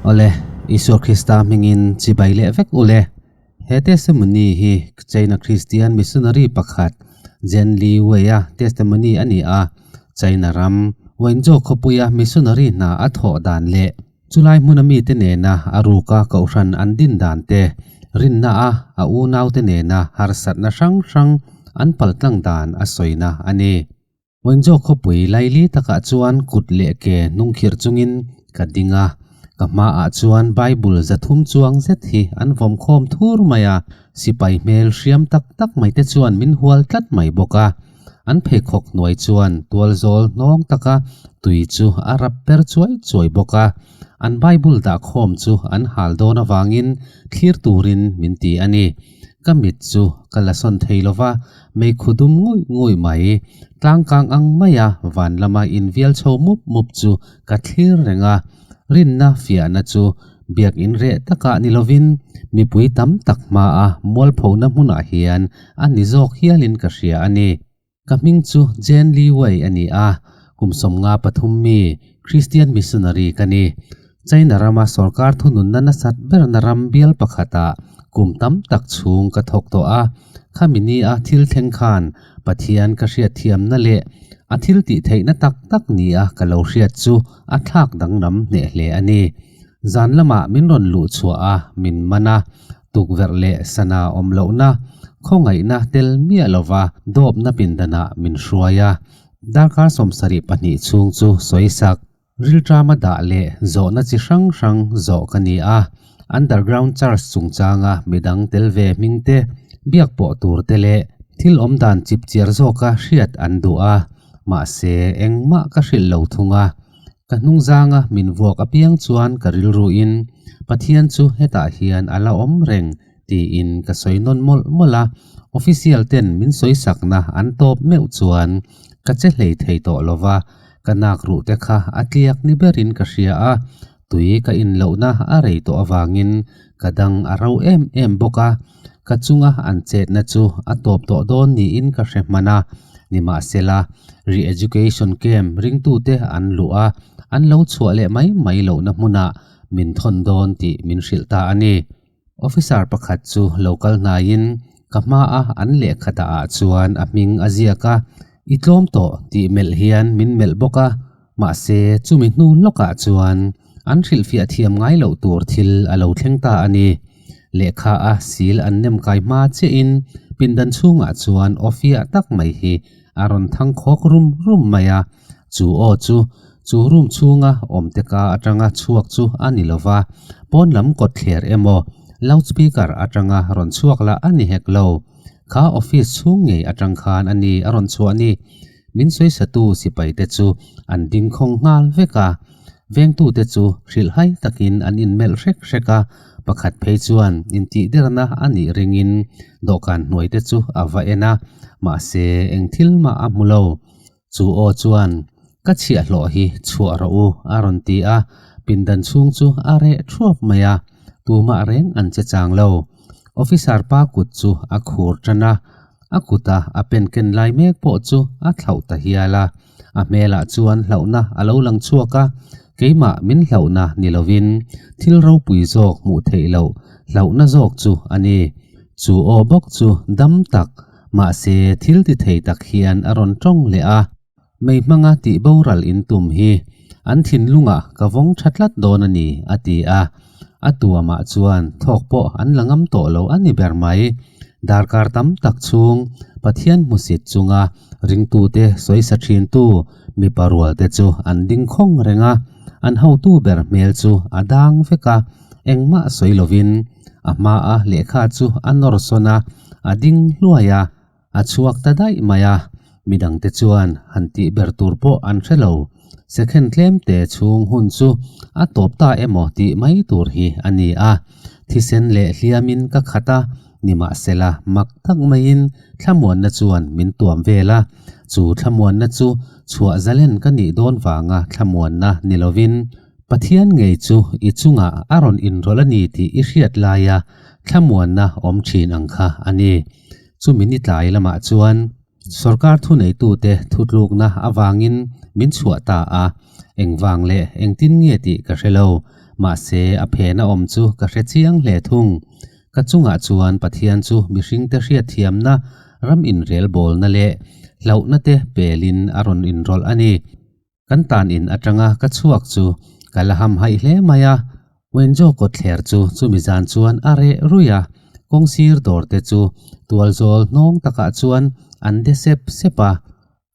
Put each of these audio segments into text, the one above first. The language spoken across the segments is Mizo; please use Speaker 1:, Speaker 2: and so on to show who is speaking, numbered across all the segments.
Speaker 1: Awle, Isua Krista hmingin chibai leh vek ule. He testimony hi China Christian missionary pakhat Jen Li Wei-a testimony a ni a, China ram Wenzhou khawpuia missionary hna a thawh dan leh chulai hmuna mite nena a ruka kohhran an din dan te, rinna a a unaute nena harsatna hrang hrang an paltlang dan a sawina a ni. Wenzhou khawpui laili takah chuan kut leh ke hnungkhirh chungin ka ding a, ka hmaah chuan Bible 300 chuang zet hi an vawm khawm thur mai a, sipai hmel hriam tak tak mai te chuan min hual tlat mai bawk a. An pheikhawk hnuai chuan tualzawl hnawng taka tui chu a rap per chuai chuai bawk a, an Bible dah khawm chu an hal dawn avangin thlir turin min ti a ni. Ka mit chu ka la sawn thei lo va, meikhu dum nguih nguih mai, tlangkang ang maia van lama invial chho mup mup chu ka thlir reng a. Rinna fiahna chu biakin reh takah ni lovin mipui tam tak hmaa mualphona hmunah hian a ni zawk hialin ka hria a ni. Ka hming chu Jen Li Wei a ni a, kum 53 mi Christian missionary ka ni. China rama sorkar thununna nasat berna ram bial pakhatah kum tam tak chhung ka thawk tawh a, khami nia thil thleng khan Pathian ka hriatthiamna leh a thil tih theihna tak tak nia ka lo hriat chu a thlak danglam hneh hle a ni. Zan lamah min rawn luh chhuah a, min man a, tukverh leh sana awm lohna, khawngaihna tel miah lova dawpna pindanah min hruai a. Darkar 72 chhung chu sawisak, rilṭama dah leh zawhna chi hrang hrang zawh ka ni a. Underground church chungchanga midang tel ve hming te, biak pawh tur te leh thil awmdan chipchiar zawka hriat an duh a, mahse engmah ka hrilh lo thung a. Ka hnungzanga min vuak apiang chuan ka rilruin Pathian chu hetah hian a la awm reng tiin ka sawi nawn mawlh mawlh a, official ten min sawi sakna an tawp meuh chuan ka che hlei thei tawh lo va, ka nak ruh te kha a tliak ni berin ka hria a, tui ka in lohna a rei tawh avangin ka dang a ro em em bawk a, ka chunga an chetna chu a tawp tawh dawn niin ka hre hman a, nimahsela re-education camp ringtute an luh a, an lo chhuah leh mai mai lohna hmunah min thawn dawn tih min hrilh ta a ni. Officer pakhat chu lo kal hnaiin ka hmaa an lehkha dah ah chuan a hming a ziak a, i tlawm tawh tih melh hian min melh bawk a, mahse chumi hnu lawkah chuan an hrilhfiah thiam ngai loh tur thil a lo thleng ta a ni. Lehkha a sil an nem kai hma chiahin pindan chhungah chuan aw fiah tak mai hi a rawn thang khawk rum rum mai a, chu aw chu chu room chhunga awmte ka atanga chhuak chu a ni lo va, pawn lam kawtthler emaw loudspeaker atanga rawn chhuak lah a ni hek lo. Kha office chhung ngei atang khan a ni a rawn chhuah ni. Min sawisatu sipaite chu an ding khawng nghal vek a, vengtute chu hrilhhai takin an inmelh hrek hrek a, pakhat phei chuan intihderna a nih ringin dawhkan hnuaite chu a va en a, mahse eng thil mah a hmu lo. Chu aw chuan, Ka chhiahhlawh hi chhuah rawh u, a rawn ti a, pindan chhung chu a reh thuap mai a, tumah reng an che chang lo. Officer pa kut chu a khur tan a, a kuta a pen ken lai mek pawh chu a thlauh ta hial a, a hmelah chuan hlauhna a lo lang chhuak a, keimah min hlauhna ni lovin thil ropui zawk hmuh theih loh hlauhna zawk chu a ni. Chu aw bawk chu dam tak, mahse thil ti thei tak hian a rawn tawng leh a. Mei hmanga tih boral in tum hi an thinlungah ka vawng tha tlat dawn a ni, a ti a. A tuamah chuan thawk pawh an la ngam tawh lo a ni ber mai. Darkar tam tak chhung Pathian hmusit chunga ringtute sawisa thintu mipa rualte chu an ding khawng reng a, an hotu ber hmel chu a dang vek a, engmah sawi lovin a hmaa lehkha chu a nawr sawn a, a ding hluai a. A chhuak ta daih mai a, midangte chuan han tih ber tur pawh an hre lo. Second tlemte chhung hun chu a tawp ta emaw tih mai tur hi a ni a. Thisen leh hliamin ka khat a, nimahsela mak tak maiin thlamuanna chuan min tuam vel a. Chu thlamuanna chu chhuah zalen ka nih dawn vanga thlamuanna ni lovin, Pathian ngei chu i chungah a rawn inrawlh a ni tih i hriat laia thlamuanna awm thin ang kha a ni. Chumi ni tlai lamah chuan sorkar thuneitute thutlukna avangin min chhuah ta a, engvang leh engtin nge tih ka hre lo. Mahse, a phena awm chu ka hre chiang hle thung. Ka chungah chuan Pathian chu mihringte hriatthiamna, ram inrelbawlna leh hlauhna te pelin a rawn inrawlh a ni. Kan tan in atanga ka chhuak chu ka la ham haih hle mai a, Wenjo kawtthler chu chumi zan chuan a reh ruih a, kawngsir dawr te chu tualzawl hnawng takah chuan an de sep sep a,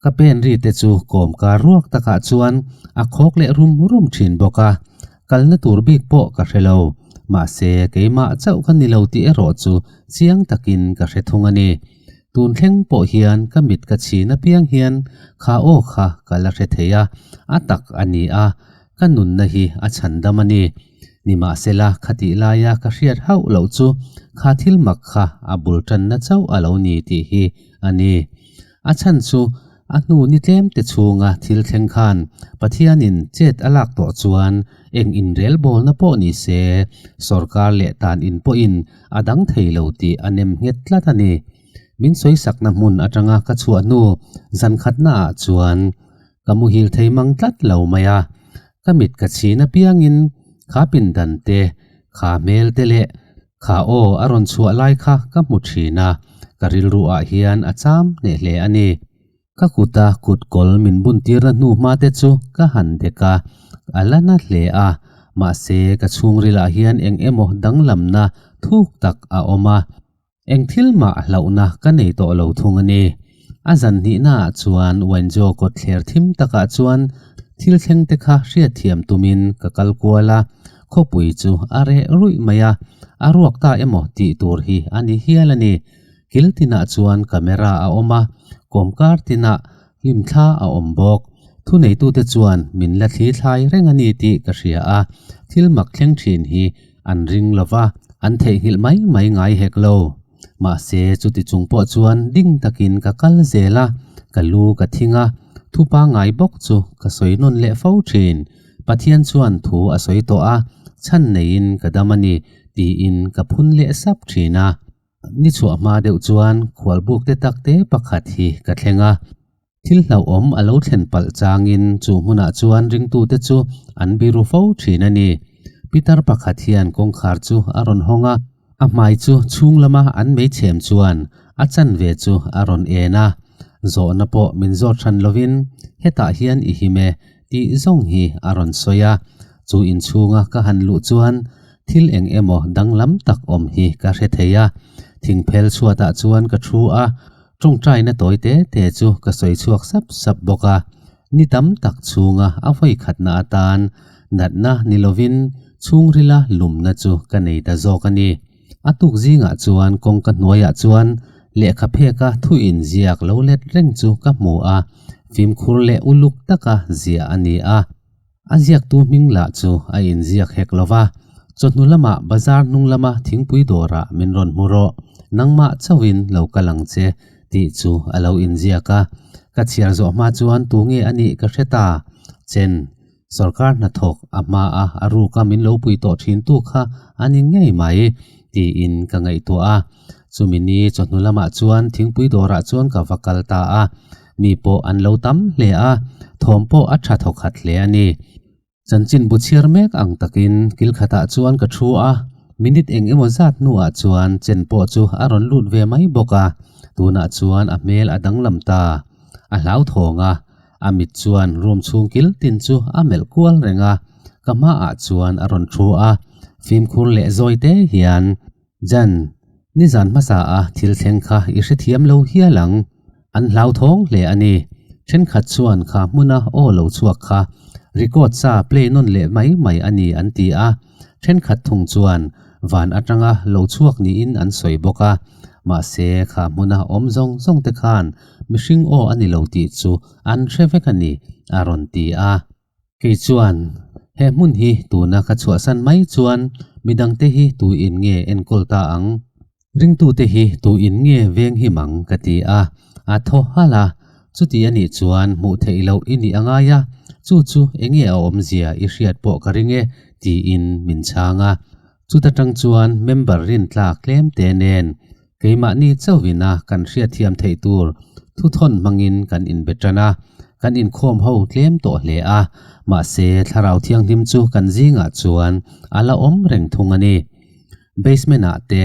Speaker 1: ka pen ri te chu kawmkar ruak takah chuan a khawk leh rum rum thin bawk a, kalna tur bik pawh ka hre lo, mahse keimah chauh ka ni lo tih erawh chu chiang takin ka hre thung a ni. Tun thleng pawh hian ka mit ka chhin apiang hian kha aw kha ka la hre thei a, a tak a ni a, ka nunna hi a chhan dam a ni. Nimahsela khatih laia ka hriat hauh loh chu kha thil mak kha a bul tanna chauh a lo ni tih hi a ni. A chhan chu a hnu ni tlem te chhunga thil thleng khan Pathianin chet a lak tawh chuan eng inrelbawlna pawh ni se sorkar leh tan in pawhin a dang thei lo tih a nem nghet tlat a ni. Min sawisakna hmun atanga ka chhuah hnu zan khatnaah chuan ka muhil thei mang tlat lo mai a. Ka mit ka chhin apiangin kha pindan te, kha hmel te leh kha aw a rawn chhuah lai kha ka hmu thin a, ka rilru ah hian a cham hneh hle a ni. Ka kuta kut kawl min bun tirna hnu hma te chu ka han dek a, a la na hle a, mahse ka chhungril ah hian eng emaw danglamna thuk tak a awm a. Eng thil mah hlauhna ka nei tawh lo thung a ni. A zan hnihnaah chuan Wenjo kawtthler thim takah chuan thil thleng te kha hriatthiam tumin ka kal kual a, khawpui chu a reh ruih mai a, a ruak ta emaw tih tur hi a ni hial a ni. Kil tinah chuan camera a awm a, kawmkar tinah hlimthla a awm bawk. Thuneitute chuan min la thli thlai reng a ni tih ka hria a, thil mak thleng thin hi an ring lo va, an theihnghilh mai mai ngai hek lo. Mahse, chuti chung pawh chuan ding takin ka kal zel a, ka lu ka thing a, thu pangngai bawk chu ka sawi nawn leh fo thin. Pathian chuan thu a sawi tawh a, chhan neiin ka dam a ni, tiin ka phun leh sap thin a. Ni chhuah hma deuh chuan khualbuk te tak te pakhat hi ka thleng a. Thil hlauhawm a lo thlen palh changin chu hmunah chuan ringtute chu an biru fo thin a ni. Pitar pakhat hian kawngkhar chu a rawn hawng a, a hmai chu chhung lama an meichhem chuan a chanve chu a rawn en a. Zawhna pawh min zawt hran lovin, Hetah hian i him e, tih zawng hi a rawn sawi a. Chu inchhunga ka han luh chuan thil eng emaw danglam tak awm hi ka hre thei a. Thingphel chhuatah chuan ka thu a, Tawngtaina tawi te te chu ka sawi chhuak sap sap bawk a, ni tam tak chhunga a vawi khatna atan natna ni lovin chhungrila lumna chu ka nei ta zawk a ni. A tuk zingah chuan kawngka hnuaiah chuan lehkha pheka thu inziak lo let reng chu ka hmu a, fimkhur leh uluk taka ziah a ni a. A ziaktu hming lah chu a inziak hek lo va, chawhnu lamah bazar hnung lama thingpui dawrah min rawn hmu rawh, nangmah chauhin lo kal ang che tih chu a lo inziak a. Ka chhiar zawh hma chuan tu nge a nih ka hre ta. Chen, sorkar hnathawk a hma a a ruka min lo pui tawh thin tu kha a ni ngei mai tiin ka ngaihtuah a. Chumi ni chawhnu lamah chuan thingpui dawrah chuan ka va kal ta a. Mi pawh an lo tam hle a, thawm pawh a tha thawkhat hle a ni. Chanchin bu chhiar mek ang takin kil khatah chuan ka thu a, minute eng emaw zat hnuah chuan chen pawh chu a rawn lut ve mai bawk a, tunah chuan a hmel a danglam ta. A hlauthawng a, a mit chuan room chhung kil tin chu a melh kual reng a, ka hmaah chuan a rawn thu a, fimkhur leh zawi te hian Jan, nizan hmasa a thil thleng kha i hrethiam lo hial ang. An hlauthawng hle a ni. Thenkhat chuan kha hmuna aw lo chhuak kha record sa play nawn leh mai mai a ni an ti a, thenkhat thung chuan van atanga lo chhuak niin an sawi bawk a. Mahse, kha hmuna awm zawng zawng te khan mihring aw a ni lo tih chu an hre vek a ni, a rawn ti a. Kei chuan, He hmun hi tuna ka chhuahsan mai chuan midangte hi tuin nge enkawl ta ang? Ringtute hi tuin nge veng him ang? ka ti a. A thaw halh a, Chuti a nih chuan hmuh theih loh i nih a ngai a, chu chu enge a awmzia i hriat pawh ka ring e, tiin min chhang a. Chuta tang chuan member rintlak tlem te nen keimahni chauhina kan hriatthiam theih tur thuthawn hmangin kan inbe tan a. Kan inkhawm ho tlem tawh hle a, mahse Thlarau Thianghlim chu kan zingah chuan a la awm reng thung a ni. Basement ah te,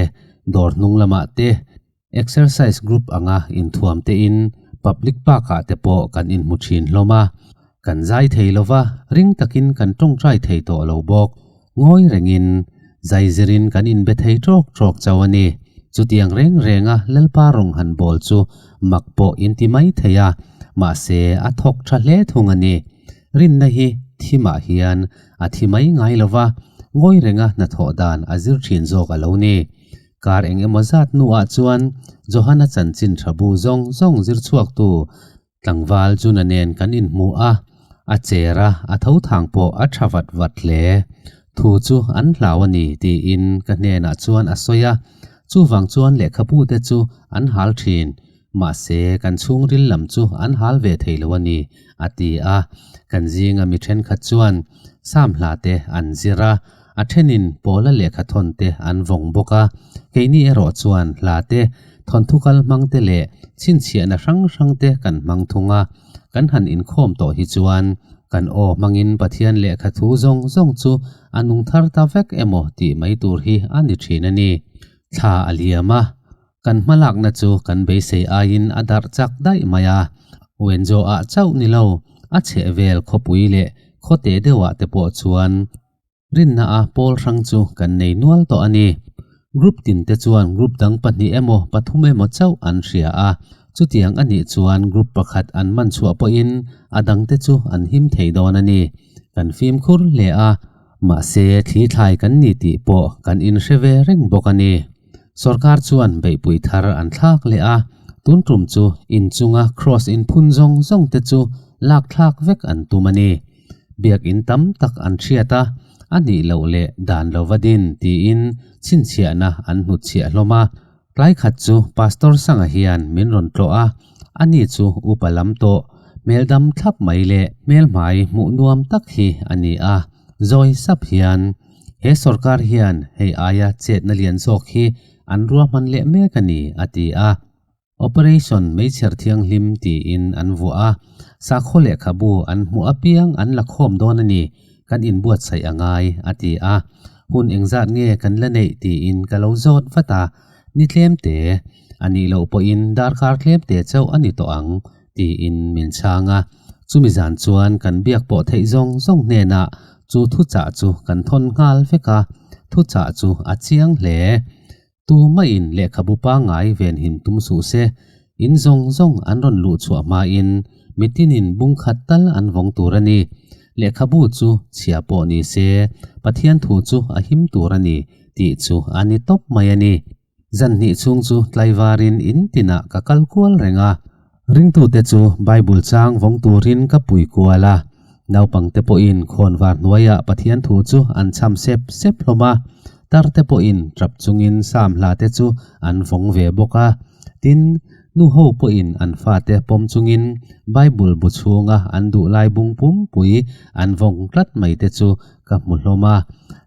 Speaker 1: dawr hnung lamah te, Exercise group anga inthuam tein public park ah te pawh kan inhmu thin hlawm a. Kan zai thei lo va, ring takin kan tawngtai thei tawh lo bawk. Ngawi rengin zai zirin kan inbe thei tawk tawk chauh a ni. Chutiang reng renga Lalpa rawng han bawl chu mak pawh inti mai thei a, mahse a thawk tha hle thung a ni. Rinna hi thimah hian a thi mai ngai lo va, ngawi renga hnathawh dan a zir thin zawk a lo ni. Kar eng emaw zat hnuah chuan Johana chanchin tha bu zawng zawng zir chhuaktu tlangval Juna nen kan inhmu a, a cher a, a tho thang pawh a tha vat vat hle. Thu chu an hlau a ni tiin ka hnenah chuan a sawi a, chuvang chuan lehkhabu te chu an hal thin. Mahse, kan chhungril lam chu an hal ve thei lo a ni, a ti a. Kan zinga mi thenkhat chuan Sam hla te an zir a, a thenin Paula lehkha thawn te an vawng bawk a. Keini erawh chuan hla te, thawnthu kal hmang te leh chhinchhiahna hrang hrang te kan hmang thung a. Kan han inkhawm tawh hi chuan kan aw hmangin Pathian lehkha thu zawng zawng chu a nung thar ta vek emaw tih mai tur hi a ni thin a ni. Thla a liam a. Kan hmalakna chu kan beisei aiin a darh chak daih mai a, Wenzhou-ah chauh ni lo, a chhehvel khawpui leh khawte deuhah te pawh chuan rinna a pawl hrang chu kan nei nual tawh a ni. Group tin te chuan group dang pahnih emaw pathum emaw chauh an hria a, chutiang a nih chuan group pakhat an man chhuah pawhin a dangte chu an him thei dawn a ni. Kan fimkhur hle a, mahse thli thlai kan ni tih pawh kan inhre ve reng bawk a ni. Sorkar chuan beihpui thar an thlak leh a, tun tum chu inchunga cross inphun zawng zawng te chu lak thlak vek an tum a ni. Biakin tam tak an hriat a, a nih loh leh dan lova din tiin chhinchhiahna an hnutchhiah hlawm a. Tlai khat chu Pastor Sanga hian min rawn tlawh a, ani chu upa lam tawh, hmel dam thlap mai leh hmelhmai hmuh nuam tak hi a ni a, zawi sap hian He sorkar hian hei aia chetna lian zawk hi an ruahman leh mek a ni, a ti a. Operation Meichher Thianghlim tiin an vuah a, sakhaw lehkhabu an hmuh apiang an la khawm dawn a ni, kan inbuatsaih a ngai, a ti a. Hun engzat nge kan la neih tiin ka lo zawt vat a, ni tlemte, a nih loh pawhin darkar tlemte chauh a ni tawh ang, tiin min chhang a. Chumi zan chuan kan biak pawh theih zawng zawng hnenah chu thuchah chu kan thawn nghal vek a, thuchah chu a chiang hle. Tumah-in lehkhabu pangngai venhim tum suh se, in zawng zawng an rawn luh chhuah hmain mitinin bung khat tal an vawng tur a ni. Lehkhabu chu chhia pawh ni se, Pathian thu chu a him tur a ni tih chu a ni tawp mai a ni. Zan hnih chhung chu tlaivarin in tinah ka kal kual reng a, ringtute chu Bible chang vawng turin ka pui kual a, naupangte pawhin khawnvar hnuaiah Pathian thu chu an chham sep sep hlawm a, tarte pawhin tap chungin Sam hlate chu an vawng ve bawk a, tin, nuho pawhin an fate pawm chungin Bible bu chhunga an duhlai bung pumpui an vawng tlat maite chu ka hmu hlawm a,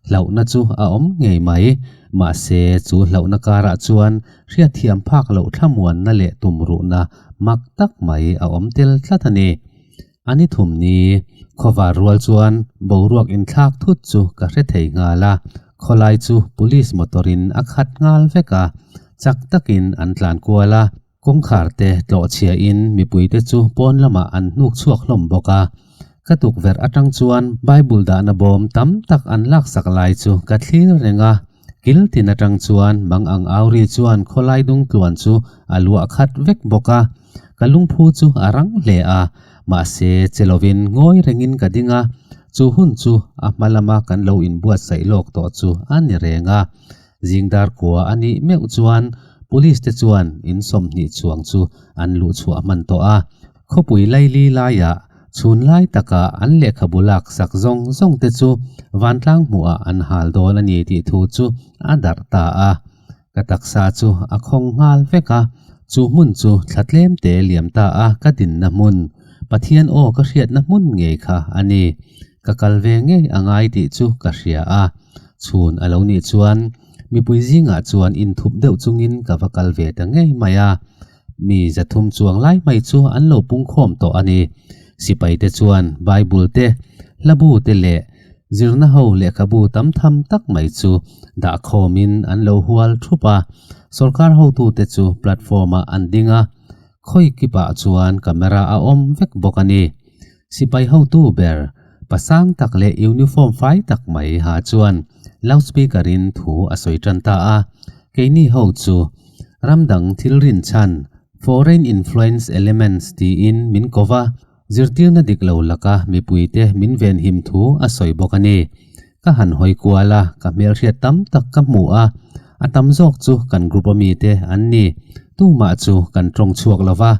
Speaker 1: hlauhna chu a awm ngei mai. Mahse, chu hlauhna karah chuan hriatthiam phak loh thlamuanna leh tumruhna mak tak mai a awm tel tlat a ni. A ni thum ni, khawvar rual chuan boruak inthlak thut chu ka hre thei nghal a, khawlai chu police motor-in a khat nghal vek a, chak takin an tlan kual a, Kawngkhar te tlawh chhia in mipui te chu pawn lamah an hnuk chhuak hlawm bawk a. Ka tukverh atang chuan Bible dahna bawm tam tak an laksak lai chu ka thlir reng a. Kil tin atang chuan mang ang auri chuan khawlai dung tluan chu a luah khat vek bawk a. Ka lungphu chu a rang hle a, mahse che lovin ngawi rengin ka ding a. Chu hun chu a hma lama kan lo inbuatsaih lawk tawh chu a ni reng a. Zingdar kua a nih meuh chuan Police te chuan in 20 chuang chu an luh chhuah hman tawh a. Khawpui laili laiah chhun lai taka an lehkhabu lak sak zawng zawng te chu vantlang hmuhah an hal dawn a ni tih thu chu a darh ta a. Ka taksa chu a khawng nghal vek a, chu hmun chu thla tlem te liam ta a ka dinna hmun, Pathian aw ka hriatna hmun ngei kha a ni. Ka kal ve ngei a ngai tih chu ka hria a, chhun a lo nih chuan mipui zingah chuan inthup deuh chungin ka va kal ve ta ngei mai a. Mi zathum chuang lai mai chu an lo pungkhawm tawh a ni. Sipaite chuan Bible te, hlabu te leh zirna ho lehkhabu tam tham tak mai chu dah khawmin an lo hual thup a. Sorkar hotute chu platform-ah an ding a, khawi kipah chuan camera a awm vek bawk a ni. Sipai hotu ber, pasang tak leh uniform fai tak mai ha chuan loudspeaker-in thu a sawi tan ta a, keini ho chu ram dang thil rinchhan, foreign influence elements, tiin min ko va, zirtirna dik lo laka mipuite min venhim thu a sawi bawk a ni. Ka han hawi kual a, ka hmelhriat tam tak ka hmu a, a tam zawk chu kan group a mite an ni. Tumah chu kan tawng chhuak lo va,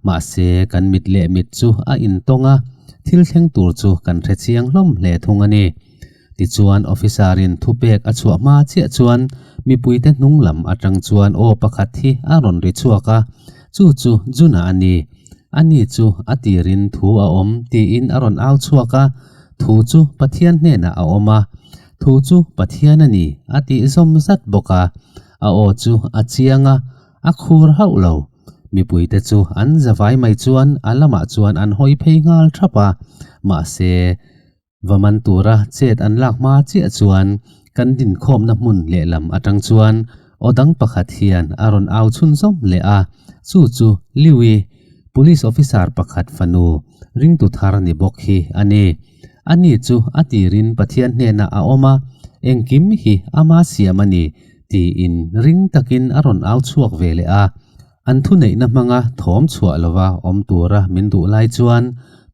Speaker 1: mahse kan mit leh mit chu a intawng a, thil thleng tur chu kan hre chiang hlawm hle thung a ni. Tichuan officer-in thupek a chhuah hma chiah chuan mipuite hnung lam atang chuan aw pakhat hi a rawn ri chhuak a, chu chu Juna a ni. Ani chu a tirin thu a awm tiin a rawn au chhuak a, Thu chu Pathian hnenah a awm a, thu chu Pathian a ni a tih zawm zat bawk a, a aw chu a chiang a, a khur hauh lo. Mipuite chu an zavai mai chuan a lamah chuan an hawi phei nghal thap a, mahse, va man tura chet an lak hma chiah chuan kan dinkhawmna hmun lehlam atang chuan aw dang pakhat hian a rawn au chhunzawm leh a, chu chu Liui, Police officer pakhat fanu ringtu thar ni bawk hi a ni. Ani chu a tirin Pathian hnenah a awm a, engkim hi ama siam a ni tiin ring takin a rawn au chhuak ve leh a. An thuneihna hmanga thawm chhuah lova awm tura min duh lai chuan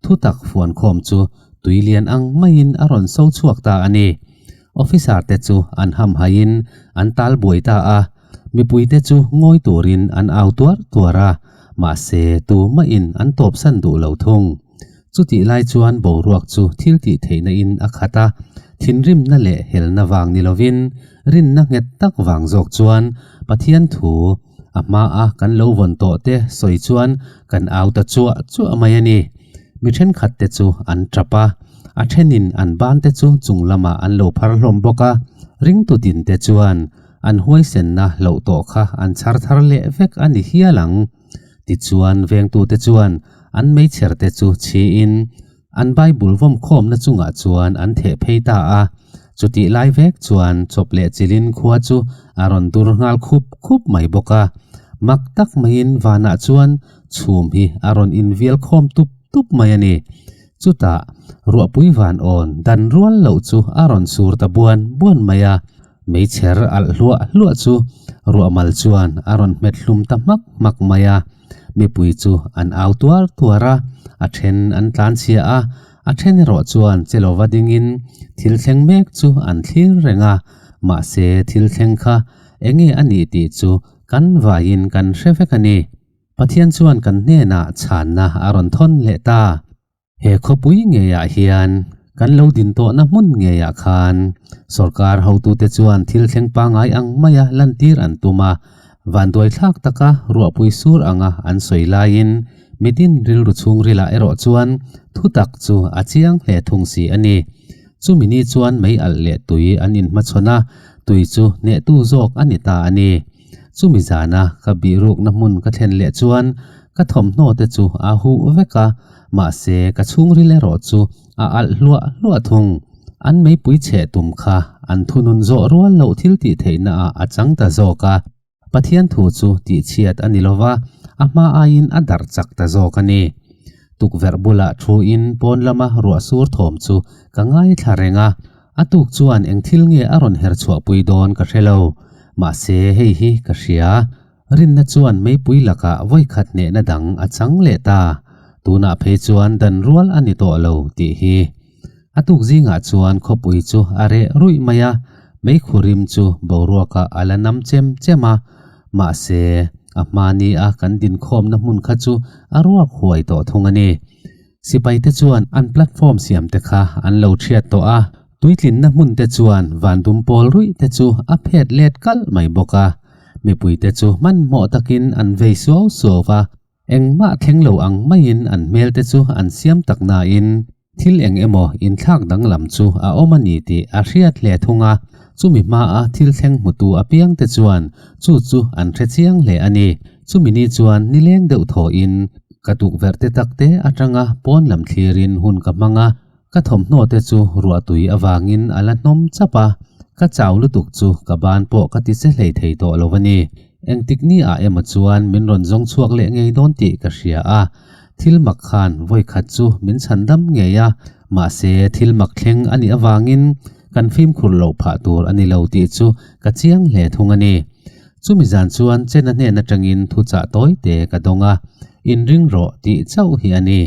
Speaker 1: thutak fuankhawm chu tui lian ang maiin a rawn so chhuak ta a ni. Officer te chu an hamhaiin an tal buai ta a, mipuite chu ngawi turin an au tuar tuar a, mahse tumahin an tawpsan duh lo thung. Chutih lai chuan boruak chu thil tih theihna in a khat a, thinrimna leh helna vang ni lovin rinna nghet tak vang zawk chuan Pathian thu a hmaa kan lo vawn tawh te sawi chuan kan au ta chuah chuah mai a ni. Mi thenkhat te chu an tap a, a thenin an ban te chu chung lamah an lo phar hlawm bawk a, ringtu din te chuan an huaisenna hloh tawh kha an chhar thar leh vek a ni hial ang. Tichuan vengtute chuan an meichher te chu chhiin an Bible vawm khawmna chungah chuan an theh phei ta a, chutih lai vek chuan chawp leh chilin khua chu a rawn dur nghal khup khup mai bawk a. Mak tak maiin vanah chuan chhum hi a rawn invial khawm tup tup mai a ni. Chutah ruahpui van awn dan rual loh chu a rawn sur ta buan buan mai a, meichher alh hluah hluah chu ruahmal chuan a rawn hmet hlum ta hmak hmak mai a. Mipui chu an au tuar tuar a, a then an tlanchhia a, a then erawh chuan che lova dingin thil thleng mek chu an thlir reng a, mahse thil thleng kha enge a nih tih chu kan vaiin kan hre vek a ni. Pathian chuan kan hnenah chhanna a rawn thawn leh ta. He khawpui ngeiah hian kan lo din tawhna hmun ngeiah khan sorkar hotute chuan thil thleng pangngai ang maia lantir an tum a, vanduai thlak taka ruahpui sur anga an sawi laiin mitin rilru chhungrilah erawh chuan thutak chu a chiang hle thung si a ni. Chumi ni chuan mei alh leh tui an inhmachhawn a, tui chu hnehtu zawk a ni ta a ni. Chumi zana ka bihrukna hmun ka thlen leh chuan ka thawmhnaw te chu a huh vek a, mahse ka chhungril erawh chu a alh hluah hluah thung. An meipui cheh tum kha an thunun zawh rual loh thil tih theihna ah a chang ta zawk a. Pathian thu chu tihchhiat a ni lova, a hma aiin a darh chak ta zawk a ni. Tukverh bulah thuin pawn lama ruah sur thawm chu ka ngaithla reng a, A tuk chuan eng thil nge a rawn her chhuahpui dawn ka hre lo. Mahse hei hi ka hria. Rinna chuan meipui lakah vawikhat hnehna dang a chang leh ta. Tunah phei chuan dan rual a ni tawh lo tih hi. A tuk zingah chuan khawpui chu a reh ruih mai a, meikhu rim chu boruakah a la nam chem chem a. Mahse a hmani a kan dinkhawmna hmun kha chu a ruak huai tawh thung a ni. Sipaite chuan an platform siam te kha an lo thiat tawh a, tuitlinna hmun te chuan van dum pawl ruih te chu a phet let kalh mai bawk a. Mipuite chu hmanhmawh takin an vei suau suau va, engmah thleng lo ang maiin an hmel te chu an siam tak nain thil eng emaw inthlak danglam chu a awm a ni tih a hriat hle thung a. Chumi hmaa thil thleng hmutu apiang te chuan chu chu an hre chiang hle a ni. Chumi ni chuan nileng deuh thawhin. Ka tukverh te tak te atanga pawn lam thlirin hun ka hmang a, ka thawmhnaw te chu ruahtui avangin a la hnawm chap a, ka chau lutuk chu ka ban pawh ka ti che hlei thei tawh lo a ni. Engtik ni ah emaw chuan min rawn zawng chhuak leh ngei dawn tih ka hria a, thil mak khan vawi khat chu min chhan dam ngei a, mahse thil mak thleng a nih avangin kan fimkhur loh phah tur a ni lo tih chu ka chiang hle thung a ni. Chumi zan chuan Chena hnen atangin thuchah tawi te ka dawng a, inring rawh tih chauh hi a ni.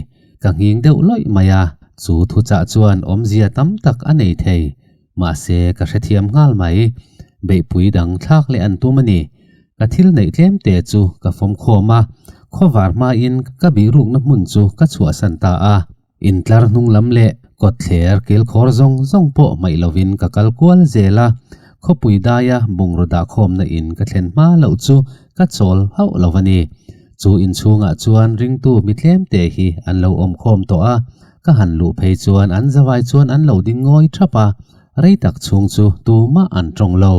Speaker 1: Ka nghing deuh lawih mai a, chu thuchah chuan awmzia tam tak a nei thei. Mahse ka hrethiam nghal mai. Beihpui dang thlak leh an tum a ni. Ka thil neih tlem te chu ka fawm khawm a, khawvar hmain ka bihrukna hmun chu ka chhuahsan ta a. Intlar hnung lam leh kawtthler kilkhawr zawng zawng pawh hmaih lovin ka kal kual zel a, khawpui daia bungraw dahkhawmna in ka thlen hma loh chu ka chawl hauh lo a ni. Chu inchhungah chuan ringtu mi tlemte hi an lo awm khawm tawh a, ka han luh phei chuan an zavai chuan an lo ding ngawi thap a, rei tak chhung chu tumah an tawng lo.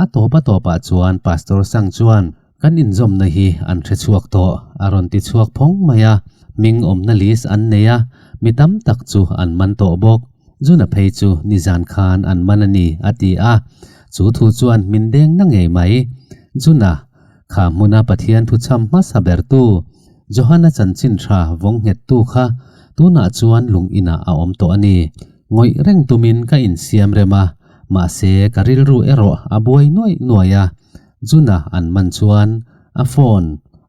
Speaker 1: A tawp a tawpah chuan Pastor Sang chuan, Kan inzawmna hi an hre chhuak tawh, a rawn ti chhuak phawng mai a. Hming awmna list an nei a, mi tam tak chu an man tawh bawk. Juna phei chu nizan khan an man a ni, a ti a. Chu thu chuan min deng na ngei mai. Juna, kha hmuna Pathian thuchham hmasa bertu, Johana chanchin tha vawng nghettu kha tunah chuan lung inah a awm tawh a ni. Ngawih reng tumin ka insiam rem a, mahse ka rilru erawh a buai nuaih nuaih a. Juna an man chuan a phone,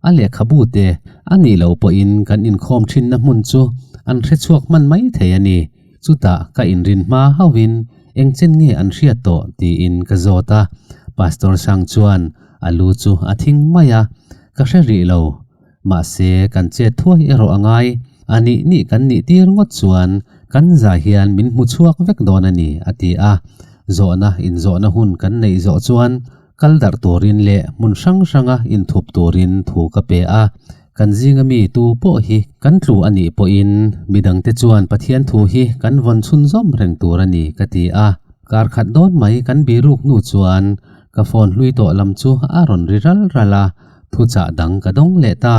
Speaker 1: a lehkhabu te a nih loh pawhin kan inkhawm thinna hmun chu an hre chhuak hman mai thei a ni. Chutah ka inrin hma hauhin eng chen nge an hriat tawh tiin ka zawt a, Pastor Sang chuan a lu chu a thing mai a, ka hre rih lo. Mahse kan chet thuai erawh a ngai, a nih nih kan nih tir ngawt chuan kan za hian min hmu chhuak vek dawn a ni, a ti a. Zawhna inzawhna hun kan neih zawh chuan kal darh turin leh hmun hrang hranga inthup turin thu ka pe a. Kan zinga mi tu pawh hi kan tlu a nih pawhin midangte chuan Pathian thu hi kan vawn chhunzawm reng tur a ni, ka ti a. Kar khat dawn mai kan biruk hnu chuan ka phone hlui tawh lam chu a rawn ri ral ral a. Thuchah dang ka dawng leh ta.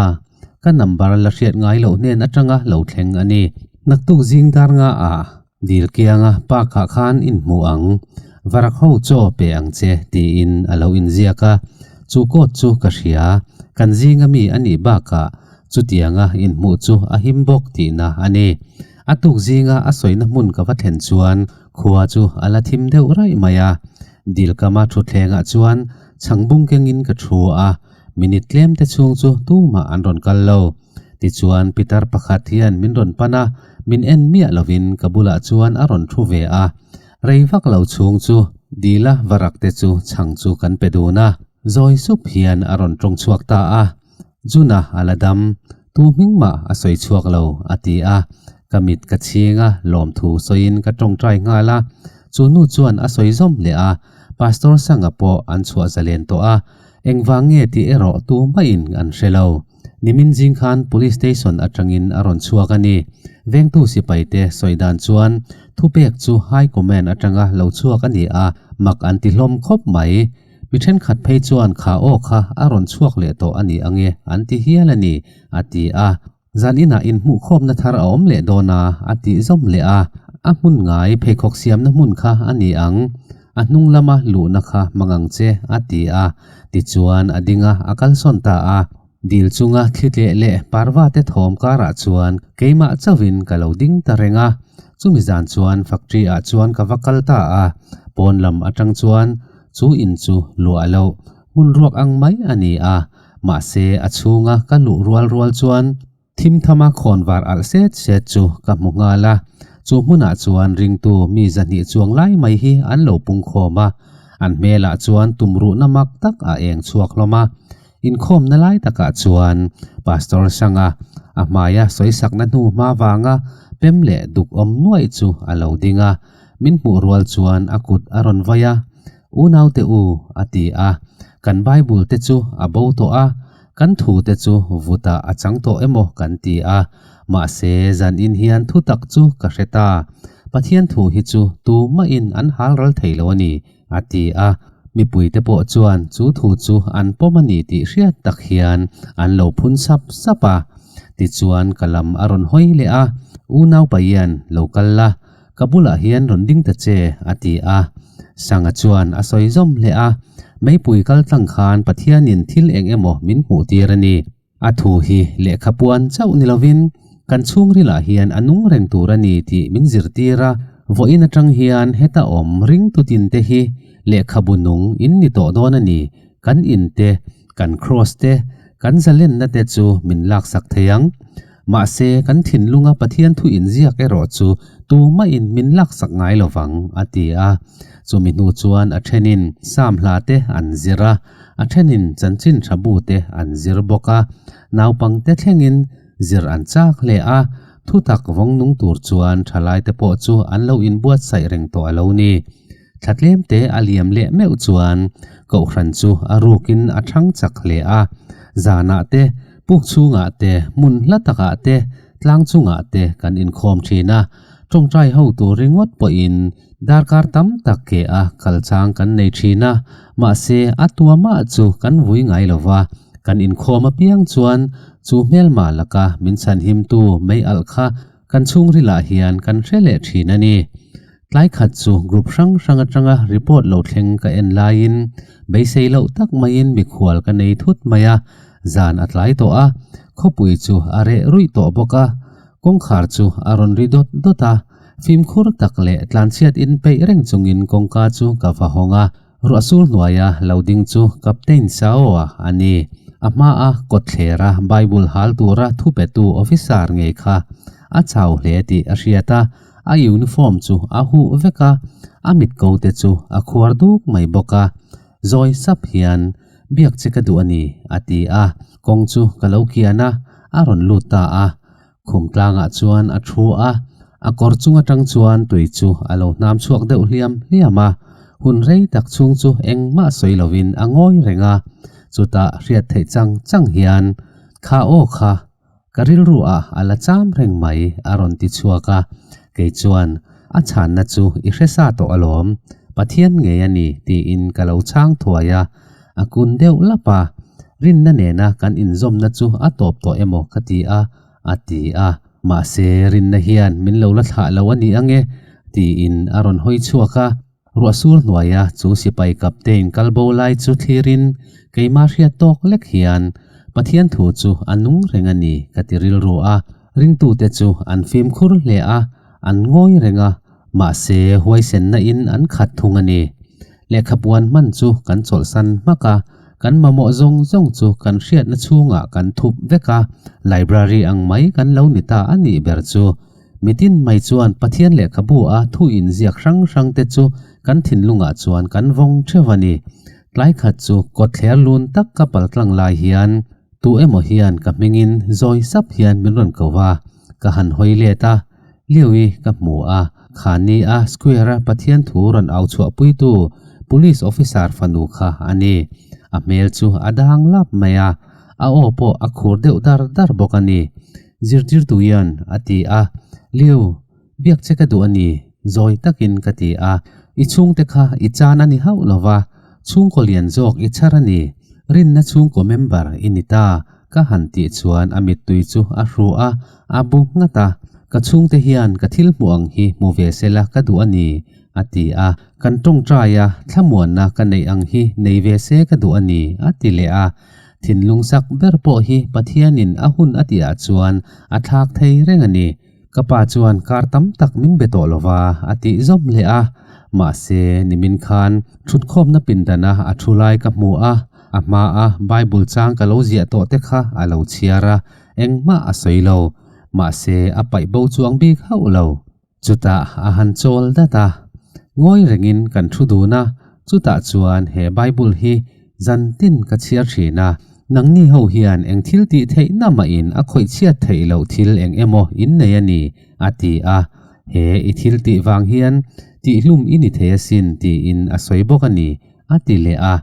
Speaker 1: Ka number la hriat ngai loh hnen atanga lo thleng a ni. Naktuk zing dar nga ah dil kianga park ah khan in hmu ang. Varak ho chaw pe ang che tiin a lo inziak a. Chu coat chu ka hria. Kan zinga mi a nih bakah chutianga inhmuh chu a him bawk tihna a ni. A tuk zinga a sawina hmun ka va thlen chuan khua chu a la thim deuh raih mai a. Dil kama thutthlengah chuan Chhangbung kengin ka thu a, minute tlem te chhung chu tumah an rawn kal lo. Tichuan pitar pakhat hian min rawn pan a, min en miah lovin ka bulah chuan a rawn thu ve a. Rei vak lo chhung chu Dila varak te chu chhang chu kan pe dun a. Zawi sup hian a rawn tawng chhuak ta a, Juna a la dam, tu hming mah a sawi chhuak lo, a ti a. Ka mit ka chhing a, lawmthu sawiin ka tawngtai nghal a. Chu nu chuan a sawi zawm leh a, Pastor Sanga pawh an chhuah zalen tawh a, engvang nge tih erawh tu maiin an hre lo. Nimin zing khan Police Station atangin a rawn chhuak a ni. Vengtu sipaite sawi dan chuan thupek chu High Command atanga lo chhuak a ni a, mak an ti hlawm khawp mai. Mi thenkhat phei chuan kha aw kha a rawn chhuak leh tawh a ni ange an ti hial a ni, a ti a. Zan inah inhmuhkhawmna thar a awm leh dawn a, a tih zawm leh a. A hmun ngai pheikhawk siamna hmun kha a ni ang. A hnung lama luhna kha hmang ang che, a ti a. Tichuan a ding a, a kalsawn ta a. Dil chunga thli tleh leh parva te thawm karah chuan keimah chauhin ka lo ding ta reng a. Chumi zan chuan factory ah chuan ka va kal ta a. Pawn lam atang chuan chu in chu luah loh hmun ruak ang mai a ni a. Mahse a chhunga ka luh rual rual chuan thim thama khawn var alh set set chu ka hmu nghal a. Chu hmunah chuan ringtu mi zahnih chuang lai mai hi an lo pung khawm a. An hmelah chuan tumruhna mak tak a eng chhuak hlawm a. Inkhawmna lai takah chuan Pastor Sanga a hmaia sawisakna hnu hma vanga pem leh duk awm nuaih chu a lo ding a. Min hmuh rual chuan a kut a rawn vai a, Unaute u, a ti a, kan Bible te chu a bo tawh a, kan thu te chu vutah a chang tawh emaw kan ti a, mahse zanin hian thu tak chu ka hre ta, Pathian thu hi chu tumahin an hal ral thei lo a ni, a ti a. Mipuite pawh chuan chu thu chu an pawm a ni tih hriat tak hian an lo phun sap sap a. Tichuan ka lam a rawn hawi leh a, Unau Payian, lo kal la, ka bulah hian rawn ding ta che, a ti a. Sanga chuan a sawi zawm leh a, Meipui kal tlang khan Pathianin thil eng emaw min hmuh tir a ni. A thu hi lehkha puan chauh ni lovin kan chhungrilah hian a nung reng tur a ni tih min zirtir a, vawiin atang hian heta awm ringtutin te hi lehkhabu nung in ni tawh dawn a ni, kan in te, kan kraws te, kan zalenna te chu min laksak thei ang. Mahse, kan thinlunga Pathian thu inziak erawh chu tumahin min laksak ngai lo vang, a ti a. Chumi hnu chuan a thenin Sam hla te an zir a, a thenin chanchin tha bu te an zir bawk a. Naupangte thlengin zir an chak hle a, thutak vawng nung tur chuan thalaite pawh chu an lo inbuatsaih reng tawh a lo ni. Thla tlemte a liam leh meuh chuan Kohhran chu a rukin a thang chak hle a, zanah te, puk chhungah te, hmun hla takah te, tlang chungah te kan inkhawm thin a, tawngtai ho tur ringawt pawhin darkar tam tak ke a kal chang kan nei thin a, mahse a tua mah chu kan vui ngai lo va, kan inkhawm apiang chuan chu hmelma laka min chhanhimtu mei alh kha kan chhungrilah hian kan hre leh thin a ni. Tlai khat chu group hrang hrang atanga report lo thleng ka en laiin beisei loh tak maiin mikhual ka nei thut mai a, zan a tlai tawh a, khawpui chu a reh ruih tawh bawk a, kawngkhar chu a rawn ri dawt dawt a, fimkhur tak leh tlanchhiat in peih reng chungin kawngka chu ka va hawng a, ruahsur hnuaia lo ding chu Captain Saoa a ni. A hmaa kawtthlera Bible hal tura thupetu officer ngei kha a chau hle tih a hriat a, A uniform chu a huh vek a, a mit ko te chu a khuar duk mai bawk a. Zawi sap hian, Biak che ka duh a ni, a ti a. Kawng chu ka lo kian a, a rawn lut ta a. Khum tlangah chuan a thu a, a kawr chung atang chuan tui chu a lo hnam chhuak deuh hliam hliam a. Hun rei tak chhung chu engmah sawi lovin a ngawi reng a. Chutah hriat theih chang chang hian, Kha aw kha, Ka rilru ah a la cham reng mai a rawn ti chhuak a, kei chuan a chhanna chu i hre sa tawh alawm, Pathian ngei a ni tiin ka lo chhang thuai a, a kun deuh lap a, rinna nena kan inzawmna chu a tawp tawh emaw ka ti a, a ti a, mahse rinna hian min lo la thlah lo a ni ange tiin a rawn hawi chhuak a. Ruahsur hnuaia chu sipai captain kal bo lai chu thlirin keimah hriat tawk lek hian Pathian thu chu a nung reng a ni ka ti rilru a, ringtute chu an fimkhur hle a, an ngawi reng a, mahse huaisenna in an khat thung a ni. Lehkhapuan hman chu kan chawlhsan hmak a, kan mamawh zawng zawng chu kan hriatna chhungah kan thup vek a, library ang mai kan lo ni ta a nih ber chu. Mitin mai chuan Pathian lehkhabu a thu inziak hrang hrang te chu kan thinlungah chuan kan vawng theuh a ni. Tlai khat chu kawtthler lun tak ka pal tlang lai hian tu emaw hian ka hmingin zawi sap hian min rawn ko va, ka han hawi let a, Liui ka hmu a, khani a square a Pathian thu rawn au chhuahpuitu police officer fanu kha a ni. A hmel chu a dang lap mai a, a aw pawh a khur deuh dar dar bawk a ni. Zirtirtu hian a ti a, Liu, biak che ka duh a ni, zawi takin ka ti a, i chhungte kha i chan a ni hauh lo va, chhungkaw lian zawk i chhar a ni, rinna chhungkaw member i ni ta, ka han tih chuan a mittui chu a hru a, a bu nghat a, ka chhungte hian ka thil hmuh ang hi hmu ve sela ka duh a ni, a ti a, kan tawngtai a, thlamuanna ka neih ang hi nei ve se ka duh a ni, a ti leh a. Thinlung sak ber pawh hi Pathianin a hun a tihah chuan a thlak thei reng a ni. Ka pa chuan kar tam tak min be tawh lo va, a tih zawm leh a. Mahse, nimin khan thutkhawmna pindana a thu lai ka hmu a, a hmaa Bible chang ka lo ziah tawh te kha a lo chhiar a, engmah a sawi lo. Mahse, a paih bo chuang bik hauh lo. Chutah a han chawl dat a, ngawi rengin kan thu dun a, chutah chuan he Bible hi zan tin ka chhiar thin a, nangni ho hian eng thil tih theih na mahin a khawih chhiat theih loh thil eng emaw in nei a ni, a ti a, he i thil tih vang hian tihhlum i ni thei asin tiin a sawi bawk a ni, a ti leh a.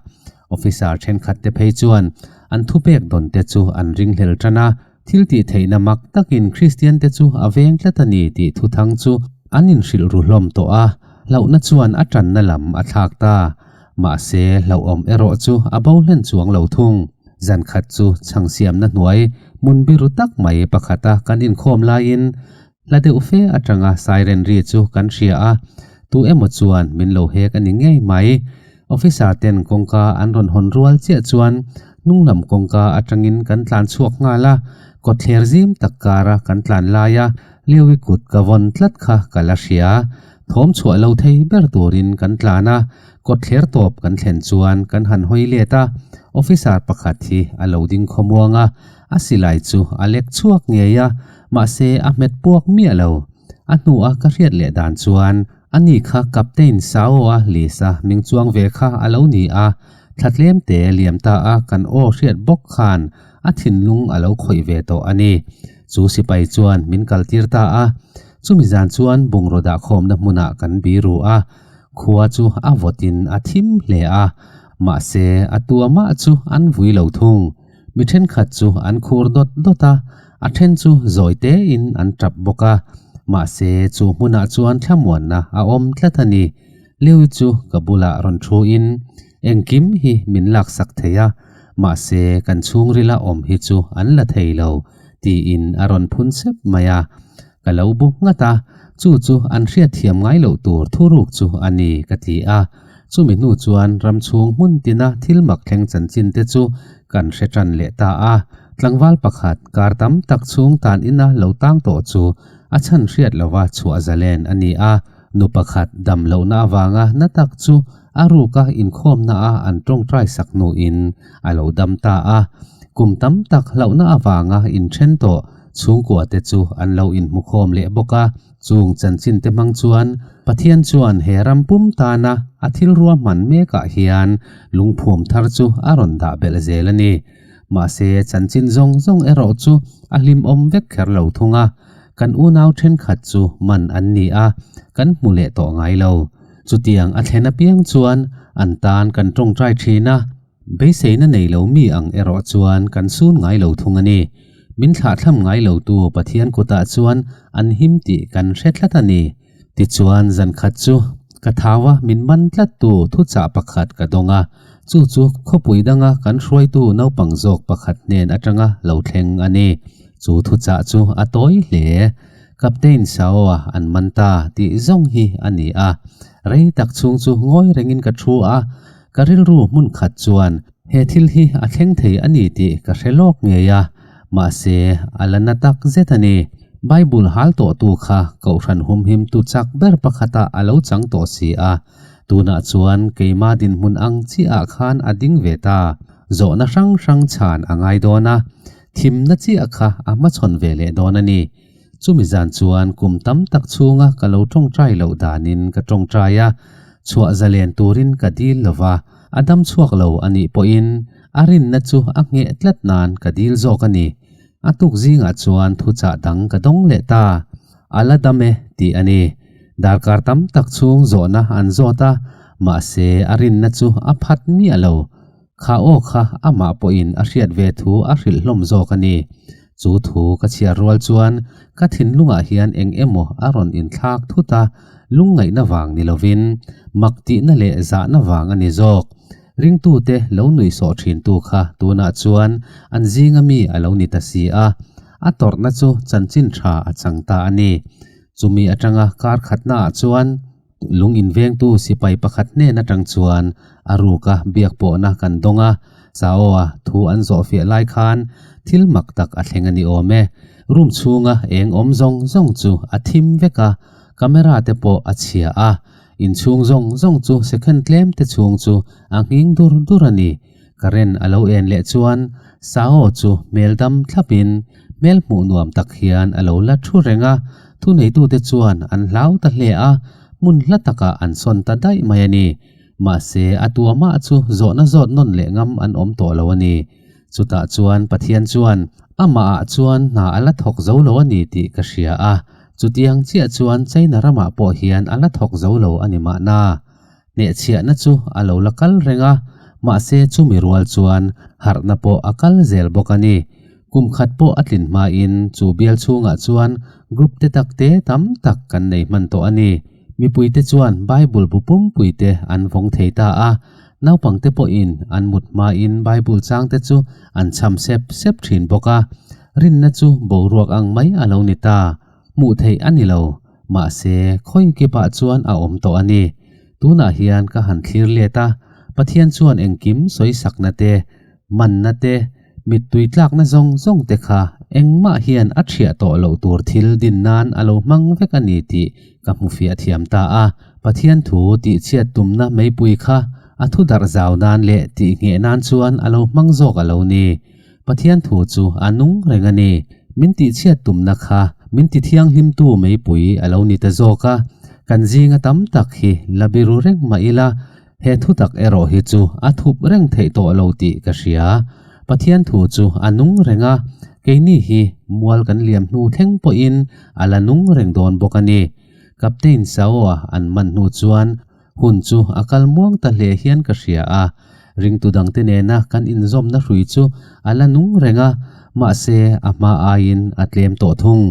Speaker 1: Officer thenkhat te phei chuan an thupek dawn te chu an ringhlel tan a, Thil tih theihna mak takin Kristiante chu a veng tlat a ni tih thuthang chu an inhrilh ru hlawm tawh a, hlauhna chuan a tanna lam a thlak ta. Mahse, hlauhawm erawh chu a bo hlen chuang lo thung. Zan khat chu chhang siamna hnuai Hmun biru tak mai pakhata kan inkhawm laiin hla deuh fe atanga siren ri chu kan hria a, tu emaw chuan min lo hek a ni ngei mai. Officer ten kawngka an rawn hawn rual chiah chuan hnung lam kawngka atangin kan tlan chhuak nghal a, kawtthler zim tak kara kan tlan laia Lewi kut ka vawn tlat kha ka la hria. Thawm chhuah lo thei ber turin kan tlan a, kawtthler tawp kan thlen chuan kan han hawi let a, officer pakhat hi a lo ding khawmuang a, a silai chu a lek chhuak ngei a, mahse a hmet puak miah lo. A hnua ka hriat leh dan chuan ani kha Captain Sao-a Lisa ming chuang ve kha a lo ni a, thla tlem te liam ta a kan aw hriat bawk khan a thinlung a lo khawih ve tawh a ni. Chu sipai chuan min kaltir ta a, chumi zan chuan bungraw dahkhawmna hmunah kan biru a, khua chu a vawtin a thim hle a, mahse a tua mah chu an vui lo thung. Mi thenkhat chu an khur dawt dawt a, a then chu zawi tein an tap bawk a, mahse chu hmunah chuan thlamuanna a awm tlat a ni. Lewi chu ka bulah rawn thuin engkim hi min laksak thei a, mahse kan chhungrila awm hi chu an la thei lo, tiin a rawn phun sep mai a. Ka lo bu nghat a, chu chu an hriatthiam ngai loh tur thuruk chu a ni ka ti a. Chumi hnu chuan ram chhung hmun tina thil mak thleng chanchin te chu kan hre tan leh ta a. Tlangval pakhat kar tam tak chhung tan ina lo tang tawh chu a chhan hriat lova chhuah zalen a ni a. Nu pakhat dam lohna avanga na tak chu a ruka inkhawmna a an tawngtai sak hnuin a lo dam ta a. Kum tam tak hlauhna avanga inthen tawh chhungkua te chu an lo inhmukhawm leh bawk a. Chung chanchin te hmang chuan Pathian chuan he ram pum tana a thil ruahman mekah hian lungphum thar chu a rawn dah belh zel a ni. Mahse chanchin zawng zawng erawh chu a hlimawm vek kher lo thung a. Kan unau thenkhat chu man an ni a, kan hmu leh tawh ngai lo. Chutiang a thlen apiang chuan an tan kan tawngtai thin a, beiseina nei lo mi ang erawh chuan kan sun ngai lo thung a ni. Min thlahthlam ngai lotu Pathian kutah chuan an him tih kan hre tlat a ni. Tichuan zan khat chu ka thau a min man tlattu thuchah pakhat ka dawng a, chu chu khawpui danga kan hruaitu naupang zawk pakhat hnen atanga lo thleng a ni. Chu thuchah chu a tawi hle. Captain Sao-a an man ta tih zawng hi a ni a. Rei tak chhung chu ngawi rengin ka thu a, ka rilru hmun khat chuan he thil hi a thleng thei a ni tih ka hre lawk ngei a. Mahse, a la na tak zet a ni. Bible hal tawhtu kha Kohhran humhimtu chak ber pakhatah a lo chang tawh si a. Tunah chuan keima dinhmun ang chiahah khan a ding ve ta. Zawhna hrang hrang chhan a ngai dawn a, thimna chiah kha a hmachhawn ve leh dawn a ni. Chumi zan chuan kum tam tak chhunga ka lo tawngtai loh danin ka tawngtai a, chhuah zalen turin ka dil lo va, a dam chhuak lo a nih pawhin a rinna chu a ngheh tlat nan ka dil zawk a ni. A tuk zingah chuan thuchah dang ka dawng leh ta. A la dam e tih a ni. Darkar tam tak chhung zawhna an zawt a, mahse a rinna chu a phat miah lo. Kha aw kha amah pawhin a hriat ve thu a hrilh hlawm zawk a ni. Chu thu ka chhiar rual chuan ka thinlungah hian eng emaw a rawn inthlak thut a, lungngaihna vang ni lovin mak tihna leh zahna vang a ni zawk. Ringtute lo nuihsawh thintu kha tunah chuan an zinga mi a lo ni ta si a, a tawrhna chu chanchin tha a chang ta a ni. Chumi atanga kar khatnaah chuan Lung invengtu sipai pakhat hnen atang chuan a ruka biak pawhna kan dawng a, Sao-a thu an zawhfiah lai khan thil mak tak a thleng a ni awm e. Room chhunga eng awm zawng zawng chu a thim vek a, camera te pawh a chhia a, inchhung zawng zawng chu second tlem te chhung chu a nghing dur dur a ni. Current a lo en leh chuan Sao chu hmel dam thlapin hmel hmuh nuam tak hian a lo la thu reng a, thuneitute chuan an hlau ta hle a, hmun hla takah an sawn ta daih mai a ni. Mahse, a tuamah chu zawhna zawt nawn leh ngam an awm tawh lo a ni. Chutah chuan Pathian chuan amahah chuan hna a la thawk zo lo a ni tih ka hria a, chutiang chiah chuan China ramah pawh hian a la thawk zo lo a ni mahna. Hnehchhiahna chu a lo la kal reng a, mahse chumi rual chuan harhna pawh a kal zel bawk a ni. Kum khat pawh a tlin hmain chu bial chhungah chuan group te tak te tam tak kan nei hman tawh a ni. Mipuite chuan Bible bu pumpuite an vawng thei ta a, naupangte pawhin an mut hmain Bible changte chu an chham sep sep thin bawk a. Rinna chu boruak ang mai a lo ni ta. Hmuh theih a ni lo. Mahse, khawi kipah chuan a awm tawh a ni. Tunah hian ka han thlir let a, Pathian chuan engkim sawisakna te, manna te, mittui tlakna zawng zawng te kha engmah hian a thiah tawh loh tur thil din nan a lo hmang vek a ni tih ka hmu fiah thiam ta a. Pathian thu tihchhiat tumna meipui kha a thu darh zau nan leh tihngheh nan chuan a lo hmang zawk a lo ni. Pathian thu chu a nung reng a ni. Min tihchhiat tumna kha min tithianghlimtu meipui a lo ni ta zawk a. Kan zinga tam tak hi la biru reng mah ila, he thu tak erawh hi chu a thup reng theih tawh lo tih ka hria. Pathian thu chu a nung reng a, keini hi mual kan liam hnu thleng pawhin a la nung reng dawn bawk a ni. Captain Saoa an man hnu chuan Hun chu a kal muang ta hle hian ka hria a, ringtu dangte nena kan inzawmna hrui chu a la nung reng a, mahse a hma aiin a tlem tawh thung.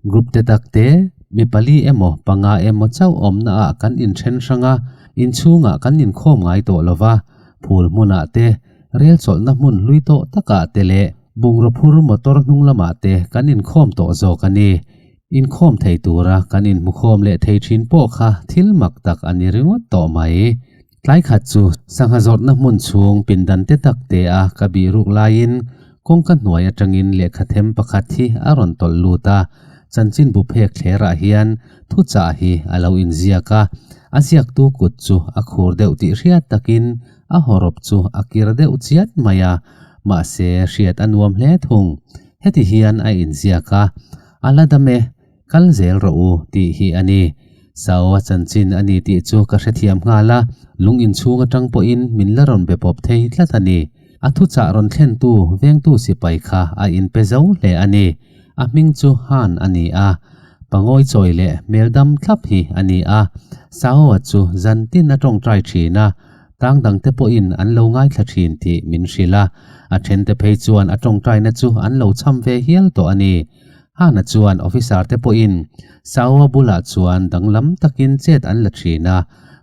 Speaker 1: Group te tak te, mi pali emaw panga emaw chauh awmna ah kan inthen hrang a, inchhungah kan inkhawm ngai tawh lo va, phul hmunah te, rel chawlhna hmun hlui tawh takah te leh bungraw phur motor hnung lamah te kan inkhawm tawh zawk a ni. Inkhawm thei tura kan inhmukhawm leh thei thin pawh kha thil mak tak a ni ringawt tawh mai. Tlai khat chu sangha zawrhna hmun chhung pindan te tak te a ka bih ruk laiin kawngka hnuai atangin lehkha them pakhat hi a rawn tawlh lut a, chanchinbu phek thlerah hian thuchah hi a lo inziak a, a ziaktu kut chu a khur deuh tih hriat takin a hawrawp chu a kir deuh chiat mai a, mahse hriat a nuam hle thung. Heti hian a inziak a. A la dam e, kal zel rawh u tih hi a ni. Sao a chanchin a ni tih chu ka hrethiam nghal a, lung inchhung atang pawhin min la rawn be pawp thei tlat a ni. A thuchah rawn thlentu vengtu sipai kha a inpe zo hle a ni. A hming chu Han a ni a, pangawi chawi leh hmel dam thlap hi a ni a. Sao-a chu zan tin a tawngtai thin a, Tang dangte pawhin an lo ngaithla thin tih min hrilh a, a thente phei chuan a tawngtaina chu an lo cham ve hial tawh a ni. Hana chuan officer te pawhin Saoa bulah chuan danglam takin chet an la thin a,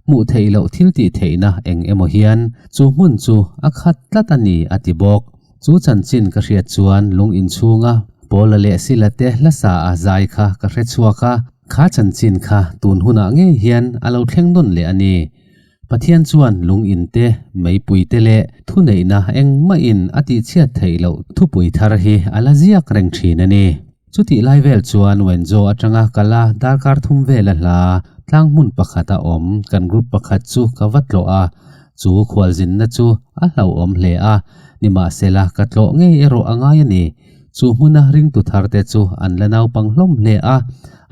Speaker 1: hmuh theih loh thil tih theihna eng emaw hian chu hmun chu a khat tlat a ni a ti bawk. Chu chanchin ka hriat chuan lung inchhunga Paula leh Sila te hlasa a zai kha ka hre chhuak a, kha chanchin kha tun hunah ngei hian a lo thleng nawn leh a ni. Pathian chuan lung in te, meipui te leh thuneihna engmahin a tihchhiat theih loh thupui thar hi a la ziak reng thin a ni. Chutih lai vel chuan Wenzhou atanga kal a darkar thum vel a hla tlang hmun pakhat a awm kan group pakhat chu ka va tlawh a, chu khualzinna chu a hlauhawm hle a, nimahsela ka tlawh ngei erawh a ngai a ni. Chu hmuna ringtu thar te chu an la naupang hlawm hle a,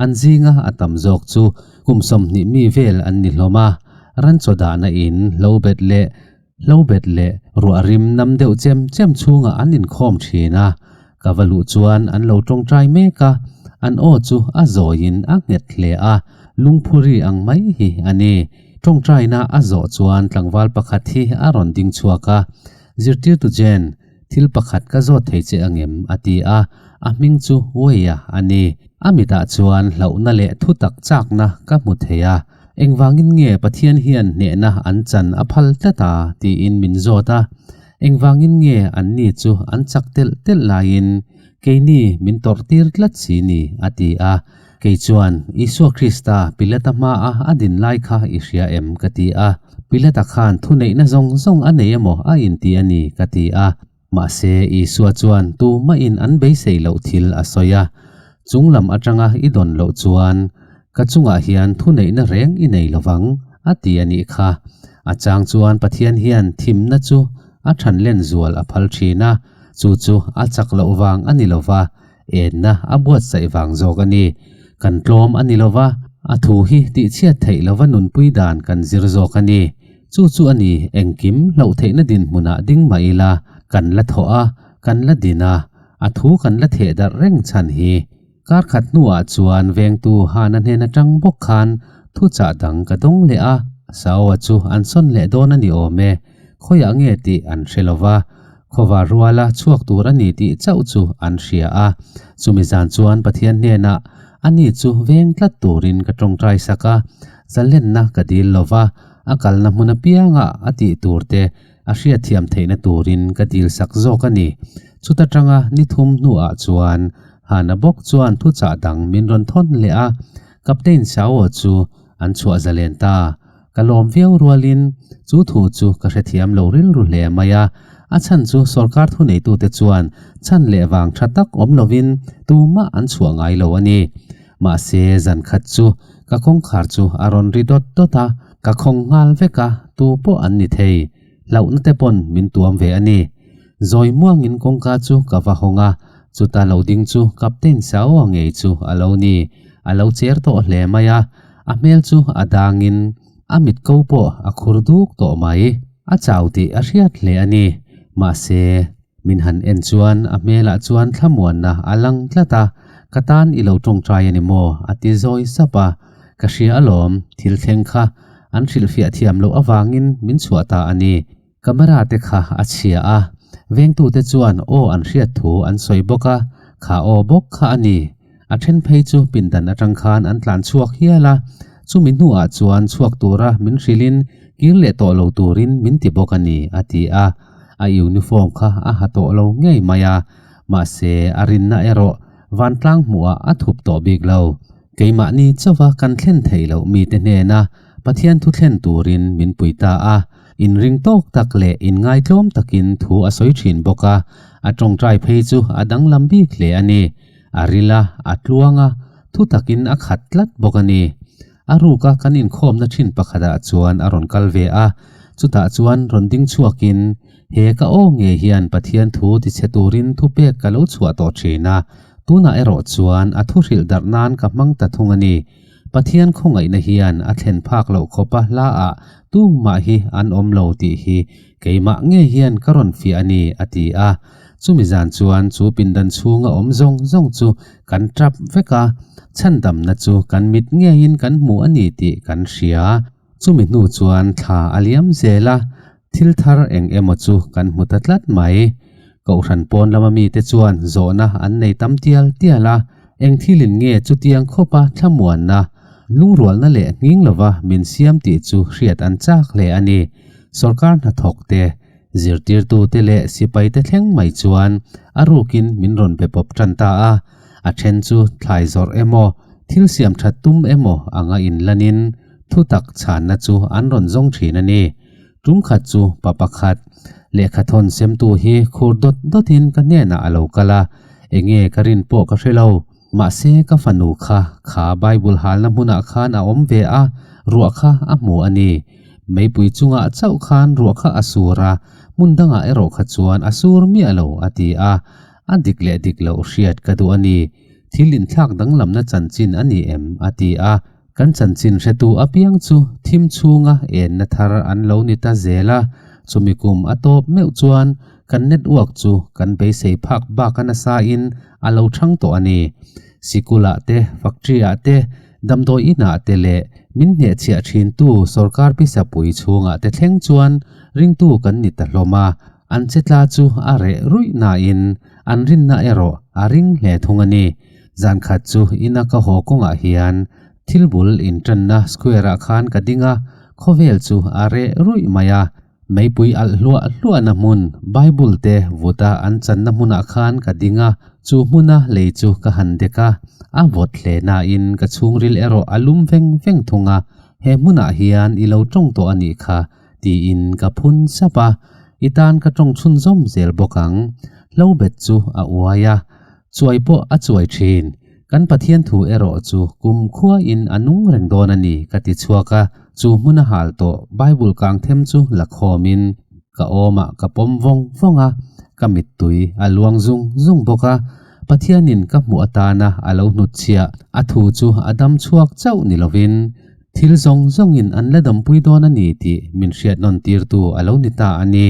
Speaker 1: an zinga a tam zawk chu Kum 20 mi vel an ni hlawm a, ran chaw dahna in hlo bet leh hlo bet leh ruah rim nam deuh chem chem chhungah an inkhawm thin a, ka va luh chuan an lo tawngtai mek a, an aw chu a zawiin a nghet hle a, lungphuri ang mai hi a ni. Tawngtaina a zawh chuan tlangval pakhat hi a rawn ding chhuak a, Zirtirtu Jane, Thil pakhat ka zawt thei che angem? a ti a, a hming chu Weia a ni. A mitah chuan hlauhna leh thu tak chakna ka hmu thei a. Engvangin nge Pathian hian hnehna an chan a phal tlat a? tiin min zawt a. Engvangin nge anni chu an chak telh telh laiin keini min tawrh tir tlat si ni? a ti a. Kei chuan, Isua Krista, Pilata hmaa a din lai kha i hria em? ka ti a. Pilata khan thuneihna zawng zawng a nei emaw a inti a ni, ka ti a. Mahse, Isua chuan tumahin an beisei loh thil a sawi a. Chung lam atanga i dawn loh chuan ka chungah hian thuneihna reng i nei lovang, a ti a nih kha. A chang chuan Pathian hian thimna chu a thanlen zual a phal thin a, chu chu a chak loh vang a ni lova, Enna a buatsaih vang zawk a ni. Kan tlawm a ni lova, a thu hi tihchhiat theih lova nunpui dan kan zir zawk a ni. Chu chu a ni, engkim hlauh theihna dinhmunah ding mah ila, kan la thawh a, kan la din a, a thu kan la theh darh reng chhan hi. Kar khat hnuah chuan vengtu Hana hnen atang bawk khan thuchah dang ka dawng leh a, Saoa chu an sawn leh dawn a ni awm e, khawiah nge tih an hre lova, Khawvar ruala chhuak tur a ni tih chauh chu an hria a. Chumi zan chuan Pathian hnenah ani chu veng tlat turin ka tawngtai sak a, zalenna ka dil lo va, a kalna hmun apianga a tih tur te a hriatthiam theihna turin ka dil sak zawk a ni. Chuta tanga ni thum hnuah chuan Hana bawk chuan thuchah dang min rawn thawn leh a, Captain Xiao chu an chhuah zalen ta. Ka lawm viau rualin chu thu chu ka hrethiam lo rilru hle mai a, a chhan chu sorkar thuneitute chuan chhan leh vang tha tak awm lovin tumah an chhuah ngai lo a ni. Mahse zan khat chu ka kawngkhar chu a rawn ri dawt dawt a, ka khawng nghal vek a, tu pawh an ni thei. Hlauhna te pawn min tuam ve a ni. Zawi muangin kawngka chu ka va hawng a, chuta lo ding chu Captain Saoa ngei chu a lo ni. A lo cher tawh hle mai a, a hmel chu a dangin a mit ko pawh a khur duk tawh mai. A chau tih a hriat hle a ni. Mahse, min han en chuan a hmelah chuan thlamuanna a lang tlat a, Ka tan i lo tawngtai a ni maw? a ti zawi sap a. Ka hria alawm, thil thleng kha an hrilhfiah thiam loh avangin min chhuah ta a ni. Camera te kha a chhia a, vengtute chuan aw an hriat thu an sawi bawk a, kha aw bawk kha a ni. A then phei chu pindan atang khan an tlan chhuak hial a, chumi hnuah chuan chhuak tura min hrilhin kir leh tawh lo turin min ti bawk a ni, a ti a. A uniform kha a ha tawh lo ngei mai a, mahse a rinna erawh vantlang hmuhah a thup tawh bik lo. Keimahni chauha kan thlen theih loh mite hnena Pathian thu thlen turin min pui ta a, inring tawk tak leh inngaitlawm takin thu a sawi thin bawk a, a tawngtai phei chu a danglam bik hle a ni. A ril a, a tluang a, thu takin a khat tlat bawk a ni. A ruka kan inkhawmna thin pakhatah chuan a rawn kal ve a, chutah chuan rawn ding chhuakin, He ka aw ngei hian Pathian thu tichhe turin thupek ka lo chhuah tawh thin a, tunah erawh chuan a thu hrilh darh nan ka hmang ta thung a ni. Pathian khawngaihna hian a thlen phak loh khawpa hla ah tumah hi an awm lo tih hi keimah ngei hian ka rawn fiah a ni, a ti a. Chumi zan chuan chu pindan chhunga awm zawng zawng chu kan tap vek a, chhandamna chu kan mit ngeiin kan hmu a ni tih kan hria. Chumi hnu chuan thla a liam zel a, thil thar eng emaw chu kan hmu ta tlat mai. Kohhran pawn lama mite chuan zawhna an nei tam tial tial a, eng thilin nge chutiang khawpa thlamuanna, lungrualna leh nghing lova min siam tih chu hriat an chak hle a ni. Sorkar hnathawk te, zirtirtute leh sipaite thleng mai chuan a rukin min rawn be pawp tan ta a, a then chu thlai zawrh emaw, thil siam that tum emaw anga inlanin thutak chhanna chu an rawn zawng thin a ni. Tum khat chu pa pakhat lehkhathawn semtu hi khur dawt dawtin ka hnenah a lo kal a, enge ka rin pawh ka hre lo. Mahse ka fanu kha kha Bible halna hmunah khan a awm ve a, ruah kha a hmu a ni. Meipui chungah chauh khan ruah kha a sur a, hmun dangah erawh kha chuan a sur miah lo a ti a, a dik leh dik loh hriat ka duh a ni. Thil inthlak danglamna chanchin a ni em? a ti a. Kan chanchin hretu apiang chu thim chhunga enna thar an lo ni ta zel a, chumi kum a tawp meuh chuan kan network chu kan beisei phak bak a nasa in a lo thang tawh a ni. Sikul-ah te, factory-ah te, damdawi inah te leh min hnehchhiah thintu sorkar pisapui chhungah te thleng chuan ringtu kan ni ta hlawm a, an chetla chu a reh ruih nain an rinna erawh a ring hle thung a ni. Zan khat chu ina ka haw kawngah hian thil bul inṭanna square-ah khan ka ding a, khawvel chu a reh ruih mai a. Meipui alh hluah hluahna hmun, Bible te vuta an channa hmunah khan ka ding a, chu hmuna lei chu ka han dek a, a vawt hle nain ka chhungril erawh a lum veng veng thung a, he hmunah hian i lo ṭawng tawh a nih kha tiin ka phun sap a, i tan ka ṭawng chhunzawm zel bawk ang. Hlobet chu a uai a, Chuai pawh a chuai thin. Kan Pathian thu erawh chu kum khuain a nung reng dawn a ni ka ti chhuak a, chu hmun a hal tawh Bible kang them chu la khawmin ka awmah ka pawm vawng vawng a, ka mittui a luang zung zung bawk a. Pathianin ka hmuh atana a lo hnutchhiah a thu chu a dam chhuak chauh ni lovin thil zawng zawngin an la dampui dawn a ni tih min hriat nawn tirtu a lo ni ta a ni.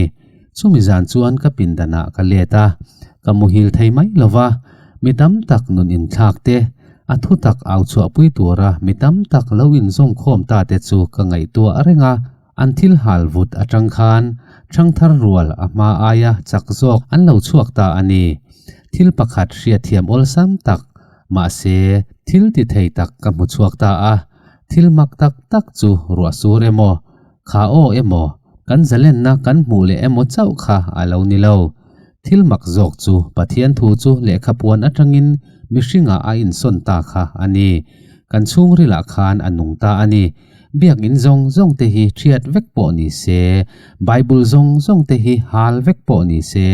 Speaker 1: Chumi zan chuan ka pindanah ka let a, ka muhil thei mai lo va, mi tam tak nun inthlak te, a thu tak au chhuahpui tura mi tam tak lo inzawmkhawm ta te chu ka ngaihtuah reng a, an thil hal vut atang khan thangthar rual a hma aia chak zawk an lo chhuak ta a ni. Thil pakhat hriatthiam awlsam tak, mahse thil ti thei tak ka hmu chhuak ta a, thil mak tak tak chu ruah sur emaw, Kha aw emaw, kan zalenna kan hmuh leh emaw chauh kha a lo ni lo. Thil mak zawk chu Pathian thu chu lehkha puan atangin mihringah a insawn ta kha a ni. Kan chhungrilah khan a nung ta a ni. Biakinn zawng zawng te hi thiat vek pawh ni se, Bible zawng zawng te hi hal vek pawh ni se,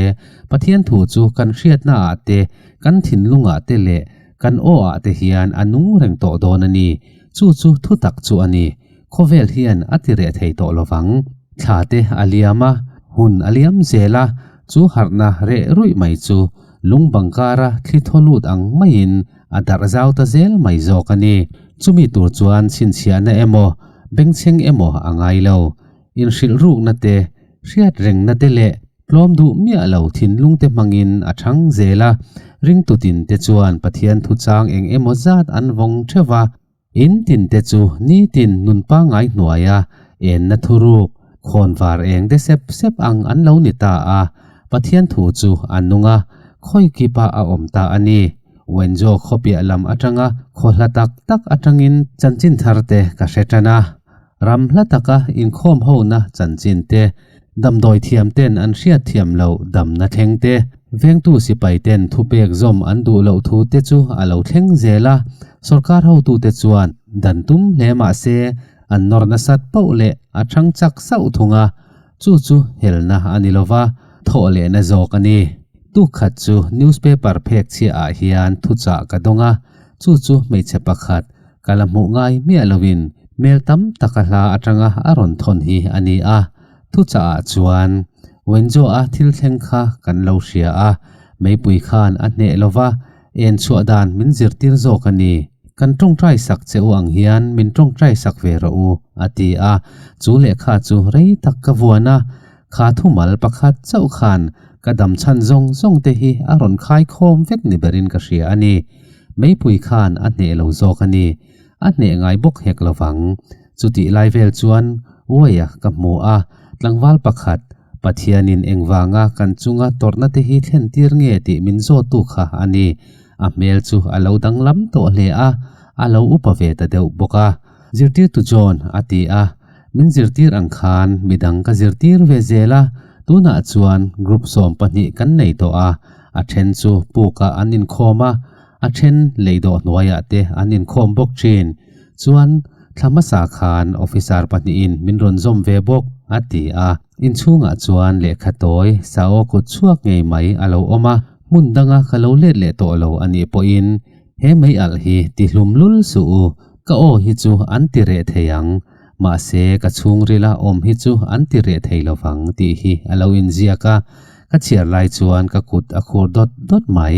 Speaker 1: Pathian thu chu kan hriatnaah te, kan thinlungah te leh kan aw ah te hian a nung reng tawh dawn a ni. Chu chu thutak chu a ni. Khawvel hian a ti reh thei tawh lovang. Thla te a liam a, hun a liam zel a, chu harhna reh ruih mai chu lung bangkara thli thaw lut ang maiin a darh zau ta zel mai zawk a ni. Chumi tur chuan chhinchhiahna emaw, bengchheng emaw a ngai lo. Inhrilh rukna te, hriat rengna te leh tlawm duh miah lo thinlung te hmangin a chhang zel a, ringtutin te chuan Pathian thuchang eng emaw zat an vawng theuh va, In tin te chu nitin nun pangngai hnuaia enna thuruk, khawnvar eng de sep sep ang an lo ni ta a, Pathian thu chu a nung a, khawi kipa a awm ta a ni. Wenzhou khawpiah lam atanga khaw hla tak tak atangin chanchin thar te ka hre tan a. Ram hla taka inkhawm hona chanchin te, damdawi thiam ten an hriat thiam loh damna thleng te, vengtu sipai ten thupek zawm an duh loh thu te chu a lo thleng zel a, sorkar hotute chuan dan tum hle mah se an nawr nasat poh leh a thang chak sauh thung a, chu chu helna a ni lova, thawh lehna zawk a ni. Tuk khat chu newspaper phek chhiah ah hian thuchah ka dawng a, chu chu hmeichhe pakhat Ka la hmuh ngai miah loin hmel tam tak a hla atanga a rawn thawn hi a ni a. Thuchah ah chuan Wenzhou-a thil thleng kha kan lo hria a, meipui khan a hneh lova en chhuah dan min zirtir zawk a ni. Kan tawngtai sak che u ang hian min tawngtai sak ve rawh u, a ti a. Chu lehkha chu rei tak ka vuan a, kha thumal pakhat chauh khan ka dam chhan zawng zawng te hi a rawn khai khawm vek ni berin ka hria a ni. Meipui khan a hneh lo zawk a ni. A hneh ngai bawk hek lo vang. Chutih lai vel chuan Uaia ka hmu a, tlangval pakhat, Pathianin engvanga kan chunga tawrhna te hi thlen tir nge tih min zawttu kha a ni. A hmel chu a lo danglam tawh hle a, a lo upa ve ta deuh bawk a. Zirtirtu John a ti a, min zirtir ang khan midang ka zirtir ve zel a, tunah chuan group 12 kan nei tawh a, a then chu pukah an inkhawm a, a then leidawh hnuaiah te an inkhawm bawk thin. Chuan thla hmasa khan officer pahnihin min rawn zawm ve bawk, a ti a. Inchhungah chuan lehkha tawi Sao kut chhuak ngei mai a lo awm a, hmun danga ka lo let leh tawh lo a nih pawhin He mei alh hi ti hlum lul suh u, ka aw hi chu an ti reh thei ang, mahse ka chhungrila awm hi chu an ti reh thei lovang tih hi a lo inziak a, ka chhiar lai chuan ka kut a khur dawt dawt mai.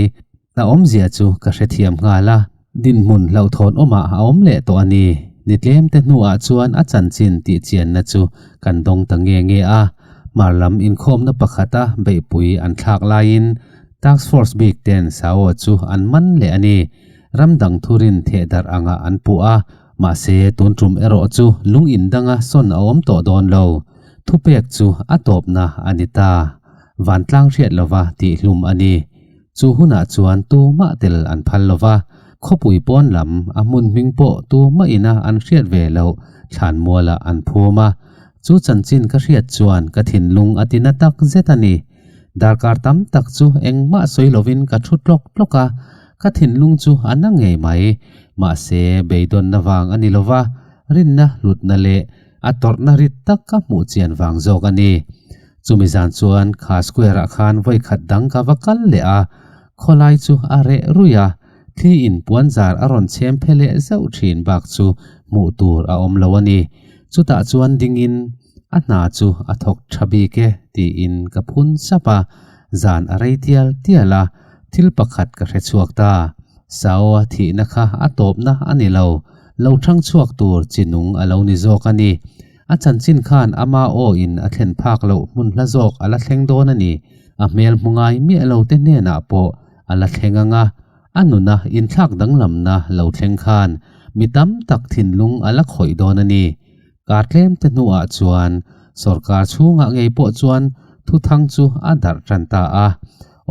Speaker 1: A awmzia chu ka hrethiam nghal a, dinhmun hlauhthawn awmah a awm leh tawh a ni. Ni tlem te hnuah chuan a chanchin tih chianna chu kan dawng ta nge nge a, hmar lam inkhawmna pakhata beihpui an thlak laiin Task Force bik ten Sao chu an man leh a ni. Ram dang thurin theh darh anga an puh a, mahse tun tum erawh chu lung in danga sawn a awm tawh dawn lo. Thupek chu a tawpna a ni ta. Vantlang hriat lova tih hlum a ni. Chu hunah chuan tumah tel an phal lova, khawpui pawn lam a hmun hming pawh tumah ina an hriat ve loh thlanmualah an phum a. Chu chanchin ka hriat chuan ka thinlung a tina tak zet a ni. Darkar tam tak chu engmah sawi lovin ka thu tlawk tlawk a, ka thinlung chu a na ngei mai. Mahse, beidawnna vang a ni lova, rinna hlutna leh a tawrhna rit tak ka hmuh chian vang zawk a ni. Chumi zan chuan kha square-ah khan vawikhat dang ka va kal leh a, khawlai chu a reh ruih a, thli in puanzar a rawn chhem phe leh zauh thin bak chu hmuh tur a awm lo a ni. Chutah chuan dingin A hna chu a thawk tha bik e tiin ka phun sap a, zan a rei tial tial a, thil pakhat ka hre chhuak ta. Sao-a thihna kha a tawpna a ni lo, lo thang chhuak tur chi nung a lo ni zawk a ni. A chanchin khan ama aw in a thlen phak loh hmun hla zawk a la thleng dawn a ni. A hmel hmu ngai miah lo te hnenah pawh a la thleng ang a, a nuna inthlak danglamna lo thleng khan mi tam tak thinlung a la khawih dawn a ni. Kar tlem te hnuah chuan sorkar chhungah ngei pawh chuan thuthang chu a darh tan ta a.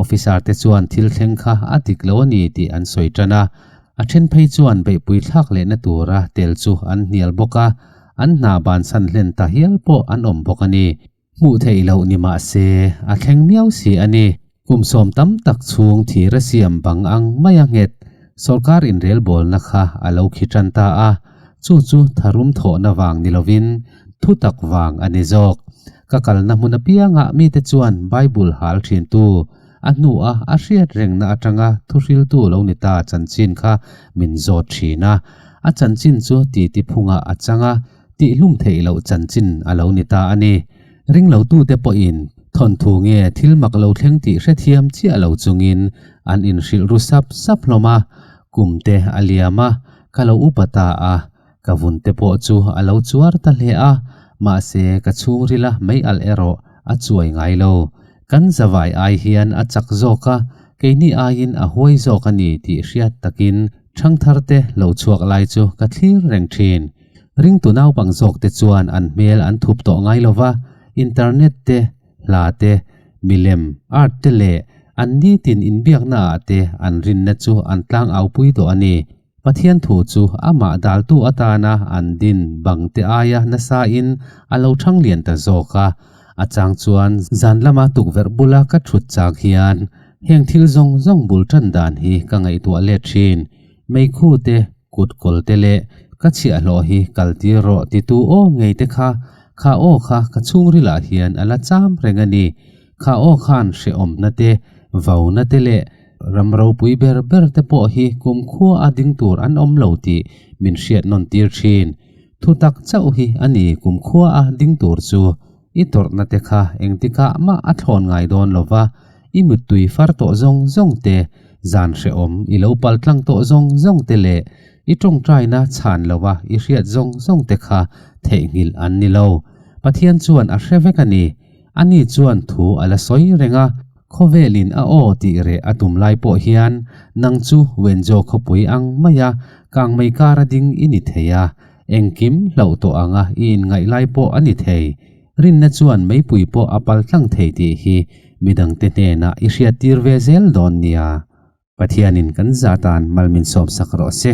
Speaker 1: Officer te chuan thil thleng kha a dik lo a ni tih an sawi tan a. A then phei chuan beihpui thlak lehna tura tel chu an hnial bawk a, an hna bansan hlen ta hial pawh an awm bawk a ni. Hmuh theih loh ni mah se, a thleng miau si a ni. Kum sawm tam tak chhung thir a siam bang ang mai a nghet sawrkar inrelbawlna kha a lo khi tan ta a, chu chu tharum thawhna vang ni lovin thutak vang a ni zawk. Ka kalna hmun apiangah mite chuan Bible hal thintu, a hnua a hriat rengna atanga thuhriltu lo ni ta chanchin kha min zawt thin a. A chanchin chu titi phungah a chang a, tihlum theih loh chanchin a lo ni ta a ni. Ringlotute pawhin thawnthu nge thil mak lo thleng tih hrethiam chiah lo chungin an inhrilh ru sap sap hlawm a, kum te a liam a, ka lo upa ta a, ka vun te pawh chu a lo chuar ta hle a, mahse ka chhungrila mei alh erawh a chuai ngai lo. Kan zavai ai hian a chak zawk a, keini aiin a huai zawk a ni tih hriat takin ṭhangtharte lo chhuak lai chu ka thlir reng ṭhin. Ringtu naupang zawkte chuan an hmel an thup tawh ngai lo va, internet te, hla te, milem, art te leh an nitin inbiaknaah te an rinna chu an tlang aupui tawh a ni. Pathian thu chu amah daltu atana an din bang te aia nasain a lo thang lian ta zawk a. A chang chuan zan lama tukverh bula ka thut chak hian heng thil zawng zawng bul tan dan hi ka ngaihtuah let thin. Meikhu te, kut kawl te leh ka chhiahhlawh hi kal tir rawh titu aw ngei te kha, kha aw kha ka chhungrilah hian a la cham reng a ni. Kha aw khan hrehawmna te, vauna te leh ram ropui ber ber te pawh hi kumkhua a ding tur an awm lo tih min hriat nawn tir thin. Thutak chauh hi a ni kumkhua a ding tur chu. I tawrhna te kha engtikah mah a thlawn ngai dawn lo va, i mittui far tawh zawng zawng te, zan hrehawm i lo pal tlang tawh zawng zawng te leh i tawngtaina chhan lova i hriat zawng zawng te kha theihnghilh an ni lo. Pathian chuan a hre vek a ni. Ani chuan thu a la sawi reng a, khawvelin a aw tih reh a tum lai pawh hian nang chu Wenzhou khawpui ang maia kangmei kara ding i ni thei a, Engkim hlauh tawh anga i inngaih lai pawh a ni thei. Rinna chuan meipui pawh a pal tlang thei tih hi midangte hnenah i hriattir ve zel dawn nia. Pathianin kan zah tan mal min sawmsak rawh se.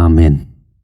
Speaker 1: Amen.